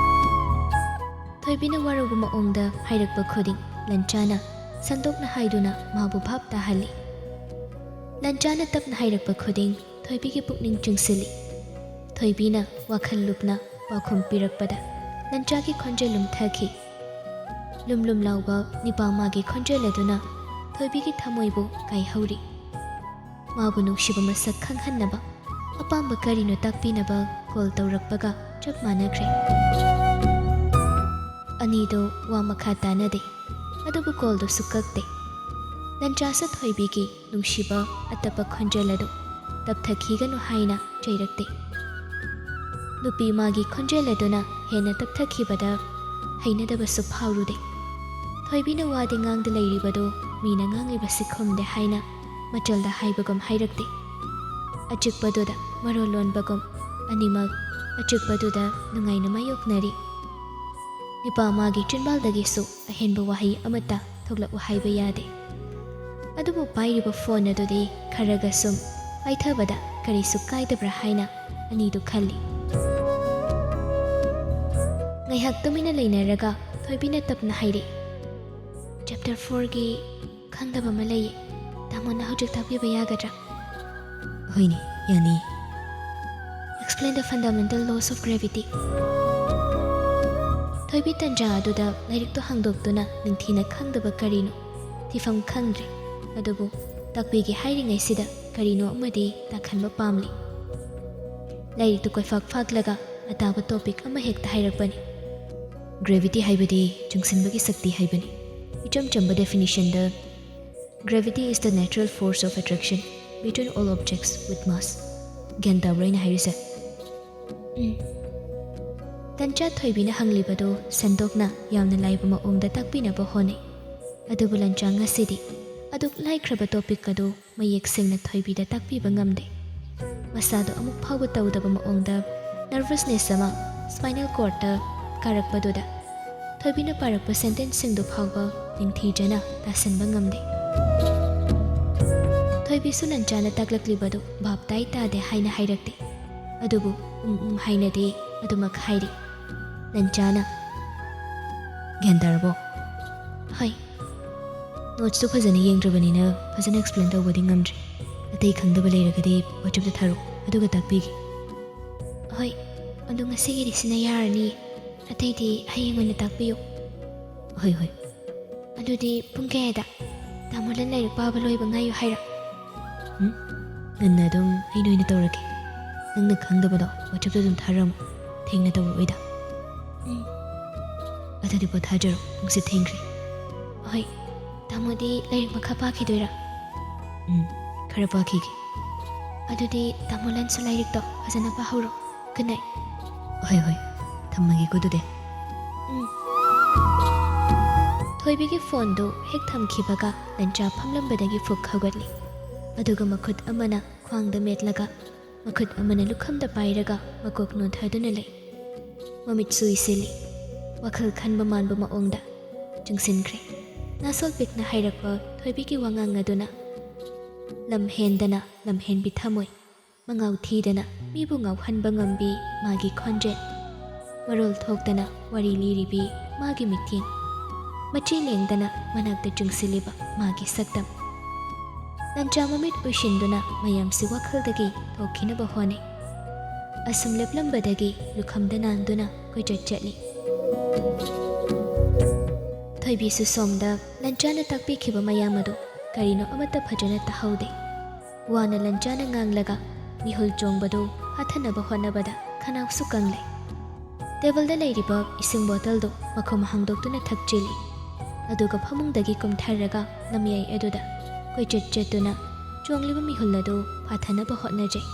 ꯊꯣꯏꯕꯤꯅ ꯋꯥꯔꯧꯕ ꯃꯑꯣꯡꯗ ꯍꯥꯏꯔꯛꯄ ꯈꯨꯗꯤꯡ ꯂꯟꯆꯥꯅ ꯁꯟꯗꯣꯛꯅ ꯍꯥꯏꯗꯨꯅ ꯃꯥꯕꯨ ꯚꯥꯞ ꯇꯥꯍꯜꯂꯤ꯫ ꯂꯟꯆꯥꯅ ꯇꯞꯅ ꯍꯥꯏꯔꯛꯄ ꯈꯨꯗꯤꯡ ꯊꯣꯏꯕꯤꯒꯤ ꯄꯨꯛꯅꯤꯡ ꯆꯤꯡꯁꯤꯜꯂꯤ꯫ ꯊꯣꯏꯕꯤꯅ ꯋꯥꯈꯜ ꯂꯨꯞꯅ ꯄꯥꯎꯈꯨꯝ ꯄꯤꯔꯛꯄꯗ ꯂꯟꯆꯥꯒꯤ ꯈꯣꯟꯖꯦꯜ ꯂꯨꯝꯊꯈꯤ꯫ ꯂꯨꯝ ꯂꯨꯝ ꯂꯥꯎꯕ ꯅꯤꯄꯥꯃꯥꯒꯤ ꯈꯣꯟꯖꯦꯜ ꯑꯗꯨꯅ ꯊꯣꯏꯕꯤꯒꯤ ꯊꯃꯣꯏꯕꯨ ꯀꯥꯏꯍꯧꯔꯤ꯫ ꯃꯥꯕꯨ ꯅꯨꯡꯁꯤꯕ ꯃꯁꯛ ꯈꯪꯍꯟꯅꯕ, ꯑꯄꯥꯝꯕ ꯀꯔꯤꯅꯣ ꯇꯥꯛꯄꯤꯅꯕ ꯀꯣꯜ ꯇꯧꯔꯛꯄꯒ ꯆꯞ ꯃꯥꯟꯅꯈ꯭ꯔꯦ꯫ ꯑꯅꯤꯗꯣ ꯋꯥ ꯃꯈꯥ ꯇꯥꯅꯗꯦ꯫ ꯑꯗꯨꯕꯨ ꯀꯣꯜꯗꯨꯁꯨ ꯀꯛꯇꯦ꯫ ꯂꯟꯆꯥꯁꯨ ꯊꯣꯏꯕꯤꯒꯤ ꯅꯨꯡꯁꯤꯕ ꯑꯇꯞꯄ ꯈꯣꯟꯖꯦꯜ ꯑꯗꯨ ꯇꯞꯊꯈꯤꯒꯅꯨ ꯍꯥꯏꯅ ꯆꯩꯔꯛꯇꯦ꯫ ꯅꯨꯄꯤ ꯃꯥꯒꯤ ꯈꯣꯟꯖꯦꯜ ꯑꯗꯨꯅ ꯍꯦꯟꯅ ꯇꯞꯊꯈꯤꯕꯗ ꯍꯩꯅꯗꯕꯁꯨ ꯐꯥꯎꯔꯨꯗꯦ꯫ ꯊꯣꯏꯕꯤꯅ ꯋꯥꯗꯤ ꯉꯥꯡꯗ ꯂꯩꯔꯤꯕꯗꯨ ꯃꯤꯅ ꯉꯥꯡꯂꯤꯕꯁꯤ ꯈꯨꯝꯗꯦ ꯍꯥꯏꯅ ꯃꯆꯜꯗ ꯍꯥꯏꯕꯒꯨꯝ ꯍꯥꯏꯔꯛꯇꯦ꯫ ꯑꯆꯤꯛꯄꯗꯨꯗ ꯃꯔꯣꯜ ꯂꯣꯟꯕꯒꯨꯝ ꯑꯅꯤꯃꯛ ꯑꯆꯤꯛꯄꯗꯨꯗ ꯅꯨꯡꯉꯥꯏꯅ ꯃꯥꯌꯣꯛꯅꯔꯤ꯫ ꯅꯤꯄꯥ ꯃꯥꯒꯤ ꯆꯤꯟꯕꯥꯜꯗꯒꯤꯁꯨ ꯑꯍꯦꯟꯕ ꯋꯥꯍꯩ ꯑꯃꯠꯇ ꯊꯣꯛꯂꯛꯎ ꯍꯥꯏꯕ ꯌꯥꯗꯦ꯫ ꯑꯗꯨꯕꯨ ꯄꯥꯏꯔꯤꯕ ꯐꯣꯟ ꯑꯗꯨꯗꯤ ꯈꯔꯒ ꯁꯨꯝ ꯄꯥꯏꯊꯕꯗ ꯀꯔꯤꯁꯨ ꯀꯥꯏꯗꯕ꯭ꯔꯥ ꯍꯥꯏꯅ ꯑꯅꯤꯗꯨ ꯈꯜꯂꯤ꯫ ꯉꯥꯏꯍꯥꯛ ꯇꯨꯃꯤꯟꯅ ꯂꯩꯅꯔꯒ ꯊꯣꯏꯕꯤꯅ ꯇꯞꯅ ꯍꯥꯏꯔꯛꯏ, "ꯆꯦꯞꯇꯔ ꯐꯣꯔꯒꯤ ꯈꯪꯗꯕ ꯑꯃ ꯂꯩꯌꯦ꯫ ꯇꯥꯃꯣꯅ ꯍꯧꯖꯤꯛ ꯇꯥꯛꯄꯤꯕ ꯌꯥꯒꯗ꯭ꯔꯥ?" "ꯍꯣꯏꯅꯦ, ꯌꯥꯅꯤ꯫ Explain the fundamental laws of gravity." ꯊꯣꯏꯕꯤ ꯇꯟꯖꯥ ꯑꯗꯨꯗ ꯂꯥꯏꯔꯤꯛꯇꯨ ꯍꯥꯡꯗꯣꯛꯇꯨꯅ ꯅꯤꯡꯊꯤꯅ ꯈꯪꯗꯕ ꯀꯔꯤꯅꯣ ꯊꯤꯐꯝ ꯈꯪꯗ꯭ꯔꯦ꯫ ꯑꯗꯨꯕꯨ ꯇꯥꯛꯄꯤꯒꯦ ꯍꯥꯏꯔꯤꯉꯩꯁꯤꯗ ꯀꯔꯤꯅꯣ ꯑꯃꯗꯤ ꯇꯥꯈꯟꯕ ꯄꯥꯝꯂꯤ꯫ ꯂꯥꯏꯔꯤꯛꯇꯨ ꯀꯣꯏꯐꯥꯛ ꯐꯥꯛꯂꯒ ꯑꯇꯥꯕ ꯇꯣꯄꯤꯛ ꯑꯃ ꯍꯦꯛꯇ ꯍꯥꯏꯔꯛꯄꯅꯤ꯫ "ꯒ꯭ꯔꯦꯚꯤꯇꯤ ꯍꯥꯏꯕꯗꯤ ꯆꯤꯡꯁꯤꯟꯕꯒꯤ ꯁꯛꯇꯤ ꯍꯥꯏꯕꯅꯤ꯫ ꯏꯆꯝ ꯆꯝꯕ ꯗꯦꯐꯤꯅꯤꯁꯟꯗ, gravity is the natural force of attraction between all objects with mass." ꯒ꯭ꯌꯥꯟ ꯇꯥꯕ꯭ꯔꯣ ꯑꯩꯅ ꯍꯥꯏꯔꯤꯁꯦ? ꯎꯝ꯫ ꯇꯟꯆꯥ ꯊꯣꯏꯕꯤꯅ ꯍꯪꯂꯤꯕꯗꯨ ꯁꯟꯗꯣꯛꯅ ꯌꯥꯝꯅ ꯂꯥꯏꯕ ꯃꯑꯣꯡꯗ ꯇꯥꯛꯄꯤꯅꯕ ꯍꯣꯠꯅꯩ꯫ ꯑꯗꯨꯕꯨ ꯂꯟꯆꯥ ꯉꯁꯤꯗꯤ ꯑꯗꯨꯛ ꯂꯥꯏꯈ꯭ꯔꯕ ꯇꯣꯄꯤꯛ ꯑꯗꯨ ꯃꯌꯦꯛ ꯁꯦꯡꯅ ꯊꯣꯏꯕꯤꯗ ꯇꯥꯛꯄꯤꯕ ꯉꯝꯗꯦ꯫ ꯃꯁꯥꯗꯣ ꯑꯃꯨꯛ ꯐꯥꯎꯕ ꯇꯧꯗꯕ ꯃꯑꯣꯡꯗ ꯅꯔꯚꯁꯅꯦꯁ ꯑꯃ ꯁ꯭ꯄꯥꯏꯅꯦꯜ ꯀꯣꯔꯗꯇ ꯀꯥꯔꯛꯄꯗꯨꯗ ꯊꯣꯏꯕꯤꯅ ꯄꯥꯔꯛꯄ ꯁꯦꯟꯇꯦꯟꯁꯁꯤꯡꯗꯨ ꯐꯥꯎꯕ ꯅꯤꯡꯊꯤꯖꯅ ꯇꯥꯁꯟꯕ ꯉꯝꯗꯦ꯫ ꯊꯣꯏꯕꯤꯁꯨ ꯂꯟꯆꯥꯅ ꯇꯥꯛꯂꯛꯂꯤꯕꯗꯨ ꯚꯥꯞ ꯇꯥꯏ ꯇꯥꯗꯦ ꯍꯥꯏꯅ ꯍꯥꯏꯔꯛꯇꯦ꯫ ꯑꯗꯨꯕꯨ ꯎꯝ ꯎꯝ ꯍꯥꯏꯅꯗꯤ ꯑꯗꯨꯃꯛ ꯍꯥꯏꯔꯤ꯫ ꯂꯟꯆꯥꯅ, "ꯒ꯭ꯌꯥꯟ ꯇꯥꯔꯕꯣ?" "ꯍꯣꯏ꯫ ꯅꯣꯠꯁꯇꯨ ꯐꯖꯅ ꯌꯦꯡꯗ꯭ꯔꯕꯅꯤꯅ ꯐꯖꯅ ꯑꯦꯛꯁꯄ꯭ꯂꯦꯟ ꯇꯧꯕꯗꯤ ꯉꯝꯗ꯭ꯔꯦ꯫ ꯑꯇꯩ ꯈꯪꯗꯕ ꯂꯩꯔꯒꯗꯤ ꯋꯥꯆꯞꯇ ꯊꯥꯔꯛꯑꯣ, ꯑꯗꯨꯒ ꯇꯥꯛꯄꯤꯒꯦ꯫" "ꯍꯣꯏ꯫ ꯑꯗꯨ ꯉꯁꯤꯒꯤꯗꯤ ꯁꯤꯅ ꯌꯥꯔꯅꯤ, ꯑꯇꯩꯗꯤ ꯍꯌꯦꯡ ꯑꯣꯏꯅ ꯇꯥꯛꯄꯤꯌꯨ꯫ ꯍꯣꯏ, ꯍꯣꯏ꯫ ꯑꯗꯨꯗꯤ ꯄꯨꯡ ꯀꯌꯥꯗ? ꯇꯥꯃꯣ ꯂꯟ ꯂꯥꯏꯔꯤꯛ ꯄꯥꯕ ꯂꯣꯏꯕ ꯉꯥꯏꯌꯨ ꯍꯥꯏꯔ? ꯎꯝ? ꯉꯟꯅ ꯑꯗꯨꯝ ꯑꯩꯅ ꯑꯣꯏꯅ ꯇꯧꯔꯒꯦ꯫ ꯅꯪꯅ ꯈꯪꯗꯕꯗꯣ WhatsApp-ꯇ ꯑꯗꯨꯝ ꯊꯥꯔꯝꯃꯣ, ꯊꯦꯡꯅ ꯇꯧꯔꯛꯑꯣꯏꯗ꯫ ꯎꯝ꯫ ꯑꯗꯨꯗꯤ ꯄꯣꯊꯥꯖꯔꯣ, ꯄꯨꯡꯁꯦ ꯊꯦꯡꯈ꯭ꯔꯦ꯫ ꯍꯣꯏ, ꯇꯥꯃꯣꯗꯤ ꯂꯥꯏꯔꯤꯛ ꯃꯈꯥ ꯄꯥꯈꯤꯗꯣꯏꯔꯥ? ꯎꯝ, ꯈꯔ ꯄꯥꯈꯤꯒꯦ꯫ ꯑꯗꯨꯗꯤ ꯇꯥꯃꯣ ꯂꯟꯁꯨ ꯂꯥꯏꯔꯤꯛꯇꯣ ꯐꯖꯅ ꯄꯥꯍꯧꯔꯣ꯫ Good night꯫ ꯍꯣꯏ, ꯍꯣꯏ, ꯊꯝꯃꯒꯦꯀꯣ ꯑꯗꯨꯗꯤ꯫ ꯎꯝ꯫ ꯊꯣꯏꯕꯤꯒꯤ ꯐꯣꯟꯗꯨ ꯍꯦꯛ ꯊꯝꯈꯤꯕꯒ ꯂꯟꯆꯥ ꯐꯝꯂꯝꯕꯗꯒꯤ ꯐꯨꯛ ꯍꯧꯒꯠꯂꯤ꯫ ꯑꯗꯨꯒ ꯃꯈꯨꯠ ꯑꯃꯅ ꯈ꯭ꯋꯥꯡꯗ ꯃꯦꯠꯂꯒ, ꯃꯈꯨꯠ ꯑꯃꯅ ꯂꯨꯈꯝꯗ ꯄꯥꯏꯔꯒ ꯃꯀꯣꯛ ꯅꯣꯟꯊꯗꯨꯅ ꯂꯩ꯫ ꯃꯃꯤꯠꯁꯨ ꯎꯏꯁꯤꯜꯂꯤ꯫ ꯋꯥꯈꯜ ꯈꯟꯕ ꯃꯥꯟꯕ ꯃꯑꯣꯡꯗ ꯆꯤꯡꯁꯤꯟꯈ꯭ꯔꯦ꯫ ꯅꯥꯁꯣꯜ ꯄꯤꯛꯅ ꯍꯥꯏꯔꯛꯄ ꯊꯣꯏꯕꯤꯒꯤ ꯋꯥꯉꯥꯡ ꯑꯗꯨꯅ ꯂꯝ ꯍꯦꯟꯗꯅ ꯂꯝꯍꯦꯟꯕꯤ ꯊꯃꯣꯏ, ꯃꯉꯥꯎ ꯊꯤꯗꯅ ꯃꯤꯕꯨ ꯉꯥꯎꯍꯟꯕ ꯉꯝꯕꯤ ꯃꯥꯒꯤ ꯈꯣꯟꯖꯦꯜ, ꯃꯔꯣꯜ ꯊꯣꯛꯇꯅ ꯋꯥꯔꯤ ꯂꯤꯔꯤꯕꯤ ꯃꯥꯒꯤ ꯃꯤꯠꯌꯦꯡ, ꯃꯆꯤ ꯂꯦꯡꯗꯅ ꯃꯅꯥꯛꯇ ꯆꯨꯡꯁꯤꯜꯂꯤꯕ ꯃꯥꯒꯤ ꯁꯛꯇꯝ꯫ ꯂꯟꯆꯥ ꯃꯃꯤꯠ ꯎꯏꯁꯤꯟꯗꯨꯅ ꯃꯌꯥꯝꯁꯤ ꯋꯥꯈꯜꯗꯒꯤ ꯊꯣꯛꯈꯤꯅꯕ ꯍꯣꯠꯅꯩ꯫ ꯑꯁꯨꯝ ꯂꯦꯞꯂꯝꯕꯗꯒꯤ ꯂꯨꯈꯝꯗ ꯅꯥꯟꯗꯨꯅ ꯀꯣꯏꯆꯠ ꯆꯠꯂꯤ꯫ ꯊꯣꯏꯕꯤꯁꯨ ꯁꯣꯝꯗ ꯂꯟꯆꯥꯅ ꯇꯥꯛꯄꯤꯈꯤꯕ ꯃꯌꯥꯝ ꯑꯗꯨ ꯀꯔꯤꯅꯣ ꯑꯃꯠꯇ ꯐꯖꯅ ꯇꯥꯍꯧꯗꯦ꯫ ꯋꯥꯅ ꯂꯟꯆꯥꯅ ꯉꯥꯡꯂꯒ ꯃꯤꯍꯨꯜ ꯆꯣꯡꯕꯗꯨ ꯐꯥꯊꯅꯕ ꯍꯣꯠꯅꯕꯗ ꯈꯅꯥꯎꯁꯨ ꯀꯪꯂꯦ꯫ ꯇꯦꯕꯜꯗ ꯂꯩꯔꯤꯕ ꯏꯁꯤꯡ ꯕꯣꯇꯜꯗꯨ ꯃꯈꯨꯝ ꯍꯥꯡꯗꯣꯛꯇꯨꯅ ꯊꯛꯆꯤꯜꯂꯤ꯫ ꯑꯗꯨꯒ ꯐꯃꯨꯡꯗꯒꯤ ꯀꯨꯝꯊꯔꯒ ꯂꯝꯌꯥꯏ ꯑꯗꯨꯗ ꯀꯣꯏꯆꯠ ꯆꯠꯇꯨꯅ ꯆꯣꯡꯂꯤꯕ ꯃꯤꯍꯨꯜ ꯑꯗꯨ ꯐꯥꯊꯅꯕ ꯍꯣꯠꯅꯖꯩ꯫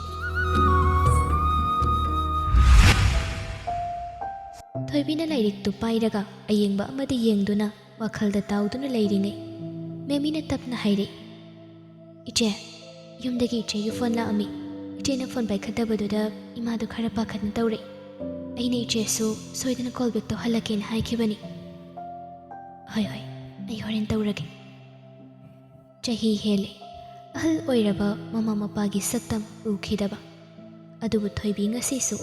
ꯊꯣꯏꯕꯤꯅ ꯂꯥꯏꯔꯤꯛꯇꯨ ꯄꯥꯏꯔꯒ ꯑꯌꯦꯡꯕ ꯑꯃꯗ ꯌꯦꯡꯗꯨꯅ ꯋꯥꯈꯜꯗ ꯇꯥꯎꯗꯨꯅ ꯂꯩꯔꯤꯉꯩ ꯃꯦꯃꯤꯅ ꯇꯞꯅ ꯍꯥꯏꯔꯛꯏ, "ꯏꯆꯦ, ꯌꯨꯝꯗꯒꯤ ꯏꯆꯦꯒꯤ ꯐꯣꯟ ꯂꯥꯛꯑꯝꯃꯤ꯫ ꯏꯆꯦꯅ ꯐꯣꯟ ꯄꯥꯏꯈꯠꯇꯕꯗꯨꯗ ꯏꯃꯥꯗꯣ ꯈꯔ ꯄꯥꯈꯠꯅ ꯇꯧꯔꯛꯏ꯫ ꯑꯩꯅ ꯏꯆꯦꯁꯨ ꯁꯣꯏꯗꯅ ꯀꯣꯜ ꯕꯦꯛ ꯇꯧꯍꯜꯂꯛꯀꯦꯅ ꯍꯥꯏꯈꯤꯕꯅꯤ꯫" "ꯍꯣꯏ, ꯍꯣꯏ, ꯑꯩ ꯍꯣꯔꯦꯟ ꯇꯧꯔꯒꯦ꯫" ꯆꯍꯤ ꯍꯦꯜꯂꯦ꯫ ꯑꯍꯜ ꯑꯣꯏꯔꯕ ꯃꯃꯥ ꯃꯄꯥꯒꯤ ꯁꯛꯇꯝ ꯎꯈꯤꯗꯕ꯫ ꯑꯗꯨꯕꯨ ꯊꯣꯏꯕꯤ ꯉꯁꯤꯁꯨ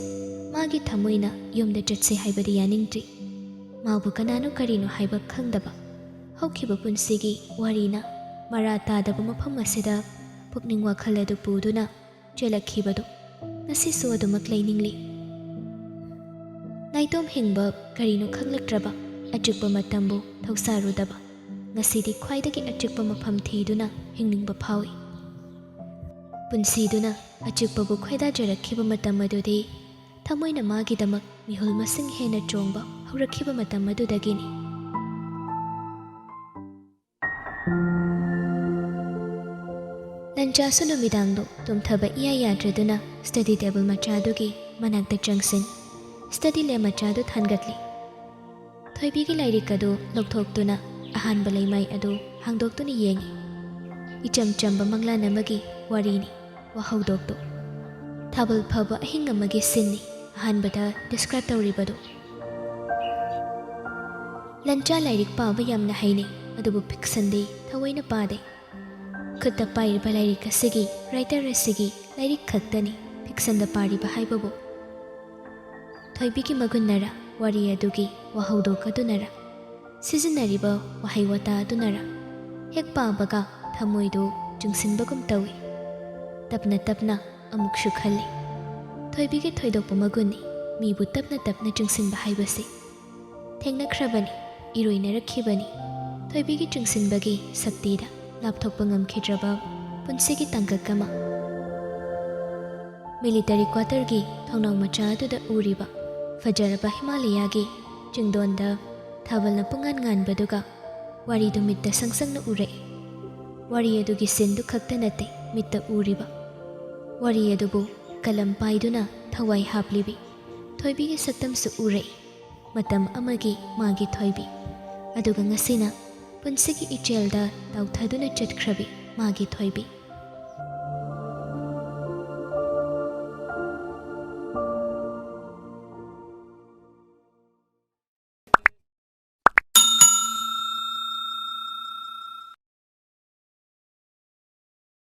ꯃꯥꯒꯤ ꯊꯃꯣꯏꯅ ꯌꯨꯝꯗ ꯆꯠꯁꯦ ꯍꯥꯏꯕꯗꯤ ꯌꯥꯅꯤꯡꯗ꯭ꯔꯤ꯫ ꯃꯥꯕꯨ ꯀꯅꯥꯅꯣ ꯀꯔꯤꯅꯣ ꯍꯥꯏꯕ ꯈꯪꯗꯕ꯫ ꯍꯧꯈꯤꯕ ꯄꯨꯟꯁꯤꯒꯤ ꯋꯥꯔꯤꯅ ꯃꯔꯥ ꯇꯥꯗꯕ ꯃꯐꯝ ꯑꯁꯤꯗ ꯄꯨꯛꯅꯤꯡ ꯋꯥꯈꯜ ꯑꯗꯨ ꯄꯨꯗꯨꯅ ꯆꯦꯜꯂꯛꯈꯤꯕꯗꯨ ꯉꯁꯤꯁꯨ ꯑꯗꯨꯃꯛ ꯂꯩꯅꯤꯡꯂꯤ꯫ ꯅꯥꯏꯇꯣꯝ ꯍꯤꯡꯕ ꯀꯔꯤꯅꯣ ꯈꯪꯂꯛꯇ꯭ꯔꯕ, ꯑꯆꯤꯛꯄ ꯃꯇꯝꯕꯨ ꯊꯧꯁꯥꯔꯨꯗꯕ, ꯉꯁꯤꯗꯤ ꯈ꯭ꯋꯥꯏꯗꯒꯤ ꯑꯆꯤꯛꯄ ꯃꯐꯝ ꯊꯤꯗꯨꯅ ꯍꯤꯡꯅꯤꯡꯕ ꯐꯥꯎꯏ꯫ ꯄꯨꯟꯁꯤꯗꯨꯅ ꯑꯆꯤꯛꯄꯕꯨ ꯈꯣꯏꯗꯥꯖꯔꯛꯈꯤꯕ ꯃꯇꯝ ꯑꯗꯨꯗꯤ ꯊꯃꯣꯏꯅ ꯃꯥꯒꯤꯗꯃꯛ ꯃꯤꯍꯨꯜ ꯃꯁꯤꯡ ꯍꯦꯟꯅ ꯆꯣꯡꯕ ꯍꯧꯔꯛꯈꯤꯕ ꯃꯇꯝ ꯑꯗꯨꯗꯒꯤꯅꯤ꯫ ꯂꯟꯆꯥꯁꯨ ꯅꯨꯃꯤꯗꯥꯡꯗꯣ ꯇꯨꯝꯊꯕ ꯏꯌꯥ ꯌꯥꯗ꯭ꯔꯗꯨꯅ ꯁ꯭ꯇꯗꯤ ꯇꯦꯕꯜ ꯃꯆꯥꯗꯨꯒꯤ ꯃꯅꯥꯛꯇ ꯆꯪꯁꯤꯟ, ꯁ꯭ꯇꯗꯤ ꯂꯦꯝ ꯃꯆꯥꯗꯨ ꯊꯥꯟꯒꯠꯂꯤ꯫ ꯊꯣꯏꯕꯤꯒꯤ ꯂꯥꯏꯔꯤꯛ ꯑꯗꯨ ꯂꯧꯊꯣꯛꯇꯨꯅ ꯑꯍꯥꯟꯕ ꯂꯩꯃꯥꯏ ꯑꯗꯨ ꯍꯥꯡꯗꯣꯛꯇꯨꯅ ꯌꯦꯡꯏ꯫ ꯏꯆꯝ ꯆꯝꯕ ꯃꯪꯂꯥꯟ ꯑꯃꯒꯤ ꯋꯥꯔꯤꯅꯤ꯫ ꯋꯥꯍꯧꯗꯣꯛꯇꯨ ꯊꯥꯕꯜ ꯐꯕ ꯑꯍꯤꯡ ꯑꯃꯒꯤ ꯁꯤꯟꯅꯤ ꯑꯍꯥꯟꯕꯗ ꯗꯤꯁꯀ꯭ꯔꯥꯏꯕ ꯇꯧꯔꯤꯕꯗꯨ꯫ ꯂꯟꯆꯥ ꯂꯥꯏꯔꯤꯛ ꯄꯥꯕ ꯌꯥꯝꯅ ꯍꯩꯅꯩ, ꯑꯗꯨꯕꯨ ꯐꯤꯛꯁꯟꯗꯤ ꯊꯑꯣꯏꯅ ꯄꯥꯗꯦ꯫ ꯈꯨꯠꯇ ꯄꯥꯏꯔꯤꯕ ꯂꯥꯏꯔꯤꯛ ꯑꯁꯤꯒꯤ ꯔꯥꯏꯇꯔ ꯑꯁꯤꯒꯤ ꯂꯥꯏꯔꯤꯛ ꯈꯛꯇꯅꯤ ꯐꯤꯛꯁꯟꯗ ꯄꯥꯔꯤꯕ ꯍꯥꯏꯕꯕꯨ꯫ ꯊꯣꯏꯕꯤꯒꯤ ꯃꯒꯨꯟꯅꯔ, ꯋꯥꯔꯤ ꯑꯗꯨꯒꯤ ꯋꯥꯍꯧꯗꯣꯛ ꯑꯗꯨꯅꯔ, ꯁꯤꯖꯤꯟꯅꯔꯤꯕ ꯋꯥꯍꯩ ꯋꯥꯇꯥ ꯑꯗꯨꯅꯔ ꯍꯦꯛ ꯄꯥꯕꯒ ꯊꯃꯣꯏꯗꯨ ꯆꯤꯡꯁꯤꯟꯕꯒꯨꯝ ꯇꯧꯏ꯫ ꯇꯞꯅ ꯇꯞꯅ ꯑꯃꯨꯛꯁꯨ ꯈꯜꯂꯤ, ꯊꯣꯏꯕꯤꯒꯤ ꯊꯣꯏꯗꯣꯛꯄ ꯃꯒꯨꯟꯅꯤ ꯃꯤꯕꯨ ꯇꯞꯅ ꯇꯞꯅ ꯆꯤꯡꯁꯤꯟꯕ ꯍꯥꯏꯕꯁꯤ꯫ ꯊꯦꯡꯅꯈ꯭ꯔꯕꯅꯤ, ꯏꯔꯣꯏꯅꯔꯛꯈꯤꯕꯅꯤ꯫ ꯊꯣꯏꯕꯤꯒꯤ ꯆꯤꯡꯁꯤꯟꯕꯒꯤ ꯁꯛꯇꯤꯗ ꯂꯥꯞꯊꯣꯛꯄ ꯉꯝꯈꯤꯗ꯭ꯔꯕ ꯄꯨꯟꯁꯤꯒꯤ ꯇꯥꯡꯀꯛ ꯑꯃ꯫ ꯃꯤꯂꯤꯇꯔꯤ ꯀ꯭ꯋꯥꯇꯔꯒꯤ ꯊꯣꯡꯅꯥꯎ ꯃꯆꯥ ꯑꯗꯨꯗ ꯎꯔꯤꯕ ꯐꯖꯔꯕ ꯍꯤꯃꯥꯂꯌꯥꯒꯤ ꯆꯤꯡꯗꯣꯟꯗ ꯊꯥꯕꯜꯅ ꯄꯨꯡꯉꯥꯟ ꯉꯥꯟꯕꯗꯨꯒ ꯋꯥꯔꯤꯗꯨ ꯃꯤꯠꯇ ꯁꯪ ꯁꯪꯅ ꯎꯔꯛꯏ꯫ ꯋꯥꯔꯤ ꯑꯗꯨꯒꯤ ꯁꯤꯟꯗꯨ ꯈꯛꯇ ꯅꯠꯇꯦ ꯃꯤꯠꯇ ꯎꯔꯤꯕ, ꯋꯥꯔꯤ ꯑꯗꯨꯕꯨ ꯀꯂꯝ ꯄꯥꯏꯗꯨꯅ ꯊꯋꯥꯏ ꯍꯥꯞꯂꯤꯕꯤ ꯊꯣꯏꯕꯤꯒꯤ ꯁꯛꯇꯝꯁꯨ ꯎꯔꯛꯏ꯫ ꯃꯇꯝ ꯑꯃꯒꯤ ꯃꯥꯒꯤ ꯊꯣꯏꯕꯤ, ꯑꯗꯨꯒ ꯉꯁꯤꯅ ꯄꯨꯟꯁꯤꯒꯤ ꯏꯆꯦꯜꯗ ꯇꯥꯎꯊꯗꯨꯅ ꯆꯠꯈ꯭ꯔꯕꯤ ꯃꯥꯒꯤ ꯊꯣꯏꯕꯤ꯫